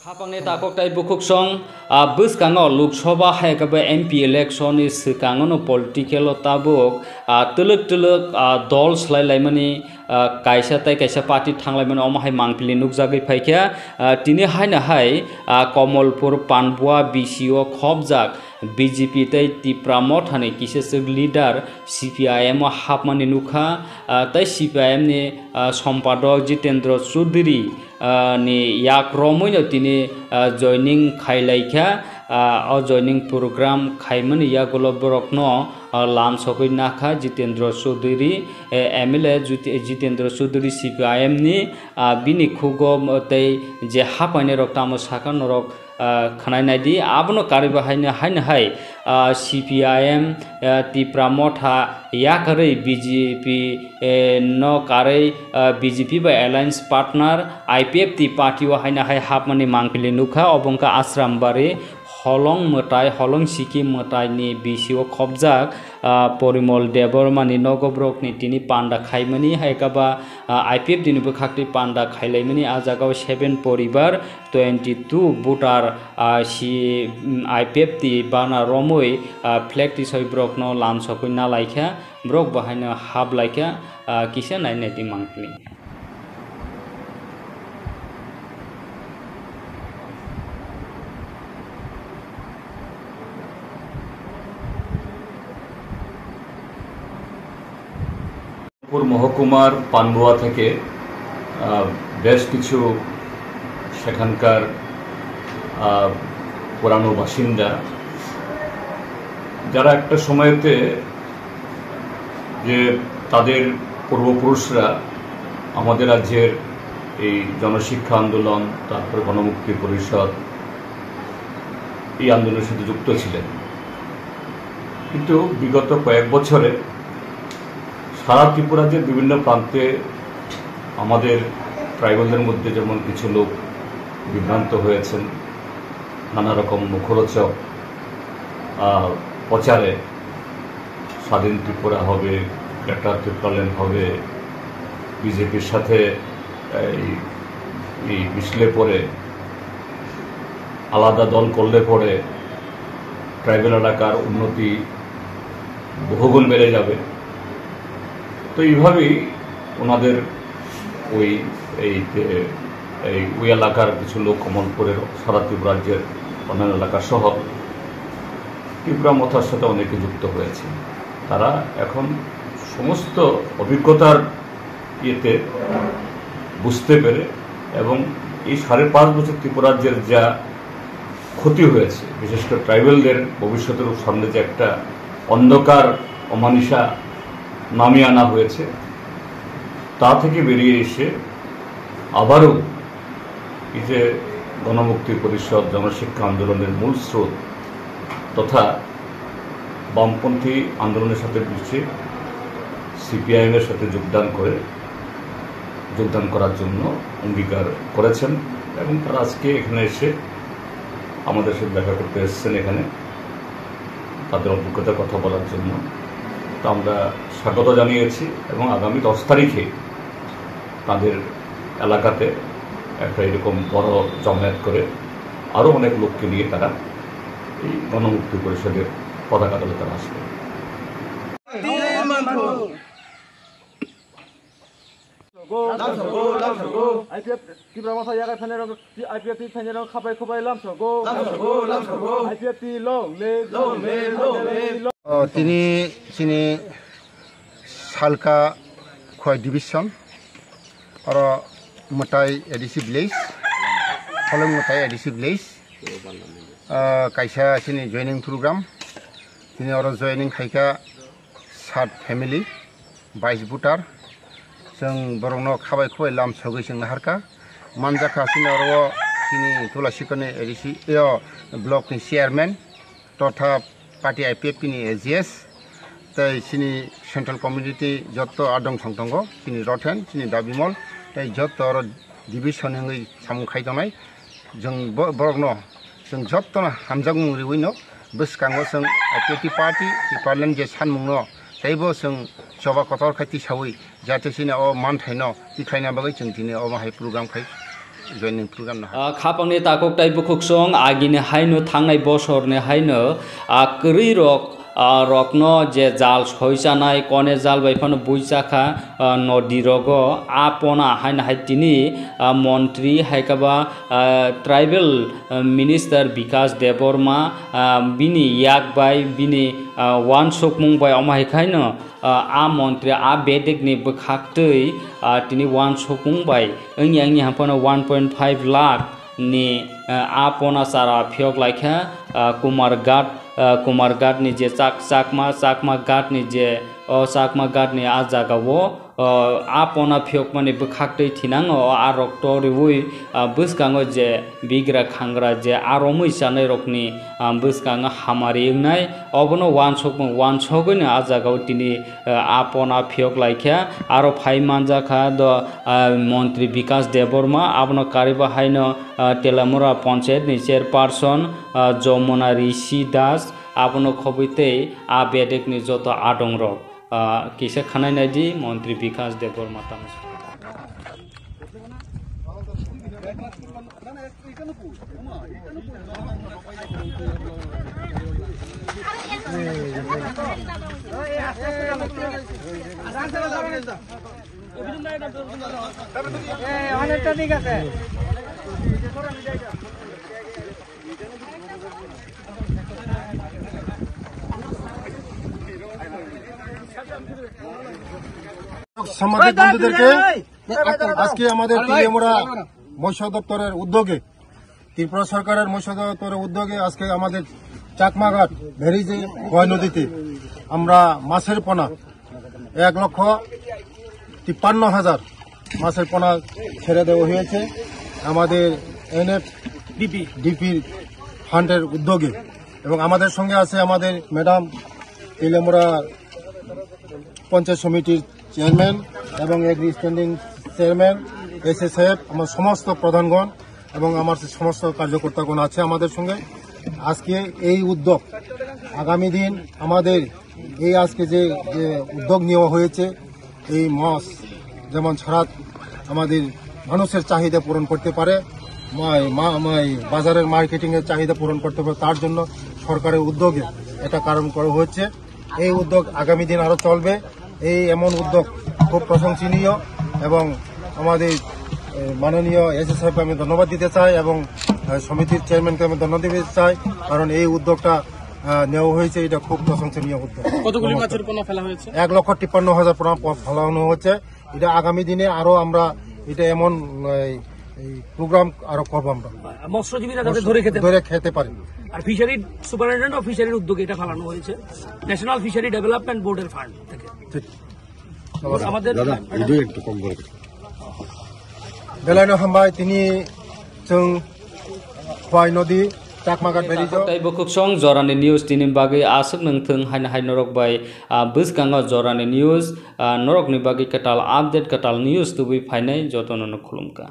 Khapangni takhuk tei bukhuksong, ah, bwskango Lok Sabha hai khe bo M P election ni swkango no political o tabuk, ah, twlwk twlwk, ah, dol swlai laimani, ah, kaisa tei kaisa party thang laimani omo hai mangpili nukjagwi phaikha. Ah, tini haino hai, ah, Komolpur Panbua B C o khopjak B J P tei Tipra Mothani kisaswk leader C P I M o hapmani nukha, ah, tei C P I M ni, ah, sompadok Jitendra Chaudhary, ah, ni yak romwi no tini, ah, joining khai lai kha, ah, o joining program khaimani yagulo borokno, ah, lam sogwi nakha Jitendra Chaudhary, eh, M L A Jit-, Jitendra Chaudhary C P I M ni, ah, bini khugo tei je hapainai rok tamo sakha norok, ah, khwnai naidi, abono karwi bo haino, haino hai, ah, C P I M, ah, Tipra Motha yakarwi B J P, eh, no karwi, ah, B J P bai alliance partner I P F T party o haino hai hapmani mangpili nukha, obo wngkha Asrambari, Holong mwtai, Holong Siki mwtai ni B C o khopjak, ah, Porimol Debbarma ni nogo borok ni tini panda khaimani, hai khe ba, ah, I P F T ni bwkhak twi panda khailaimani, ah jaga o seven poribar, twenty two voter, ah, si, mm, I P F T bana romwi, ah, flag tisoi borokno lam sokwi nalaikha, borok bo haino haplaikha, ah, kisa nai nai di mangpili. পুর মহকুমার পান্ডুয়া থেকে, আহ, বেশ কিছু সেখানকার, আহ, পুরানো বাসিন্দা, যারা একটা সময়তে যে তাদের পূর্বপুরুষরা আমাদের রাজ্যের এই জনশিক্ষা আন্দোলন, তারপরে গণমুক্তি পরিষদ, এই আন্দোলনের সাথে যুক্ত ছিলেন। কিন্তু বিগত কয়েক বছরে সারা ত্রিপুরার যে বিভিন্ন প্রান্তে আমাদের ট্রাইবালদের মধ্যে যেমন কিছু লোক বিভ্রান্ত হয়েছেন, নানা রকম মুখরোচক, আহ, প্রচারে স্বাধীন ত্রিপুরা হবে, গ্রেটার ত্রিপুরাল্যান্ড হবে, বিজেপির সাথে এই, এই মিশলে পরে, আলাদা দল করলে পরে ট্রাইবাল এলাকার উন্নতি বহুগুণ বেড়ে যাবে। তো এইভাবেই ওনাদের ওই, এই যে, এই ওই এলাকার কিছু লোক, কমলপুরের, সারা ত্রিপুরা রাজ্যের অন্যান্য এলাকা সহ ত্রিপুরা মথার সাথে অনেকে যুক্ত হয়েছে। তারা এখন সমস্ত অভিজ্ঞতার ইয়েতে বুঝতে পেরে এবং এই সাড়ে পাঁচ বছর ত্রিপুরা রাজ্যের যা ক্ষতি হয়েছে, বিশেষ করে ট্রাইবালদের ভবিষ্যতের সামনে যে একটা অন্ধকার অমানিশা নামিয়ে আনা হয়েছে, তা থেকে বেরিয়ে এসে আবারও এই যে গণমুক্তি পরিষদ, জনশিক্ষা আন্দোলনের মূল স্রোত তথা বামপন্থী আন্দোলনের সাথে মিশে সিপিআইএম এর সাথে যোগদান করে, যোগদান করার জন্য অঙ্গীকার করেছেন এবং তারা আজকে এখানে এসে আমাদের সাথে দেখা করতে এসেছেন এখানে। তাদের অভিজ্ঞতার কথা বলার জন্য। তো আমরা স্বাগত জানিয়েছি এবং আগামী দশ তারিখে তাদের এলাকাতে একটা এরকম বড় জমায়েত করে আরও অনেক লোককে নিয়ে তারা এই গণমুক্তি পরিষদের পতাকা তলে তারা আসবে। Lamsogo, lamsogo, lamsogo. I P F T Tipra Motha yagai phainairok, I P F T phainairok khapai khubai lamsogo. Lamsogo, lamsogo. I P F T long live, long live, long live. O, tini chini Salka Khowai division, oro Mwtai A D C village. Kholomgutai A D C village. Ah, kaisa chini joining program. Chini oro joining khaikha sat family, bais voter. Chwng borokno khabai khubai lam sogwi chwng naharkha. Manjakha chini oro chini Tulasikorni A D C, yo, block ni chairman totha party I P F T ni A G S, tei chini central committee jotto adong song tongo, chini Rothen, chini Dabimol, tei jotto oro division wngwi samung khai tongnai. Chwng bo-, borokno chwng jottono hamjakmung riwino bwskango chwng I P F T party, Tipraland je sanmungno teibo chwng choba kotor khai tisawi jate chini o manthaino tikhlaina bagwi chwng tini omo hai program khai joining program no. Ah, khapangni takhuk tei bukhuksong agini haino thangnai bosorni haino, ah, kwrwi rok, ah, rokno je jal soi chanai, kone jal bai phano bui chakha, ah, nodi rogo, a pona haino hai tini, ah, montri hai khe ba, ah, tribal, ah, minister Bikas Debbarma, ah, bini yak bai bini, ah, wansukmung bai omo hai khaino, ah, a montri a bedekni bwkhaktwi, ah, tini wansukmung bai wngya wngya haphano one point five lakh ni, ah, a pona chara phiyok laikha, ah, Kumarghat, ah, Kumarghat ni je chak-, Chakma, Chakma Ghat ni je, o Chakma Ghat ni a jaga o, ah, a pona phiyokmani bwkhaktwi thinango, o a rok to riwi, ah, bwskango je bigra khangra je a romwi chanai rokni, ah, bwskango hamari wngnai, obono wansukmung wansogwino a jagao tini, ah, a pona phiyok laikha. Aro phai manjakha do, ah, montri Bikas Debbarma, abono kariba haino, ah, Telamura Panchayat ni chairperson, ah, Jomuna Rishi Das, abono khobwi tei a bedekni joto adongrok. Ah, kisa khanai naidi, montri Bikas Debbarma tamo. অনেকটা ঠিক আছে। সাংবাদিক বন্ধুদেরকে আজকে আমাদের তেলিয়ামুড়া মৎস্য দপ্তরের উদ্যোগে, ত্রিপুরা সরকারের মৎস্য দপ্তরের উদ্যোগে আজকে আমাদের চাকমাঘাট ব্যারেজে খোয়াই নদীতে আমরা মাছের পোনা এক লক্ষ তিপ্পান্ন হাজার মাছের পোনা ছেড়ে দেওয়া হয়েছে আমাদের এনএফডিপি, ডিপির ফান্ডের উদ্যোগে। এবং আমাদের সঙ্গে আছে আমাদের ম্যাডাম তেলিয়ামুড়া পঞ্চায়েত সমিতির চেয়ারম্যান এবং এগ্রি স্ট্যান্ডিং চেয়ারম্যান, এসএসএফ, আমার সমস্ত প্রধানগণ এবং আমার যে সমস্ত কার্যকর্তাগণ আছে আমাদের সঙ্গে। আজকে এই উদ্যোগ, আগামী দিন আমাদের এই আজকে যে, যে উদ্যোগ নেওয়া হয়েছে, এই মাছ যেমন সারা আমাদের মানুষের চাহিদা পূরণ করতে পারে, মা-, মা-, মা-, এই বাজারের মার্কেটিংয়ের চাহিদা পূরণ করতে পারে, তার জন্য সরকারের উদ্যোগে এটা কারণ করা হয়েছে। এই উদ্যোগ আগামী দিন আরও চলবে। এই এমন উদ্যোগ খুব প্রশংসনীয় এবং আমাদের, এ, মাননীয় এসএসএফকে আমি ধন্যবাদ দিতে চাই এবং, এ, সমিতির চেয়ারম্যানকে আমি ধন্যবাদ দিতে চাই, কারণ এই উদ্যোগটা, আহ, নেওয়া হয়েছে, এটা খুব প্রশংসনীয় উদ্যোগ। কতগুলি নমস্কার। মাছের পোনা ফেলা হয়েছে? এক লক্ষ তিপ্পান্ন হাজার পোনা প-, ফেলানো হচ্ছে। এটা আগামী দিনে আরো আমরা এটা এমন, এই, এই প্রোগ্রাম আরো করবো আমরা। মৎস্যজীবীরা যাতে ধরে খেতে পারে। ধরে খেতে পারে। আর ফিশারি সুপারিনটেন্ডেন্ট অফ ফিশারির উদ্যোগে এটা ফেলানো হয়েছে ন্যাশনাল ফিশারি ডেভেলপমেন্ট বোর্ডের ফান্ড থেকে। ঠিক। আমাদের দাদা, ভিডিও একটু কম করে। Belai no hambai tini chwng Khwai nodi Chakmagat beri jo. Tei bukhuksong jorani news tini bagwi aswk nungthung haino hai norok bai, ah, bwskango jorani news, ah, norokni bagwi kwtal update, kwtal news tubui phainai jotono no khulumkha.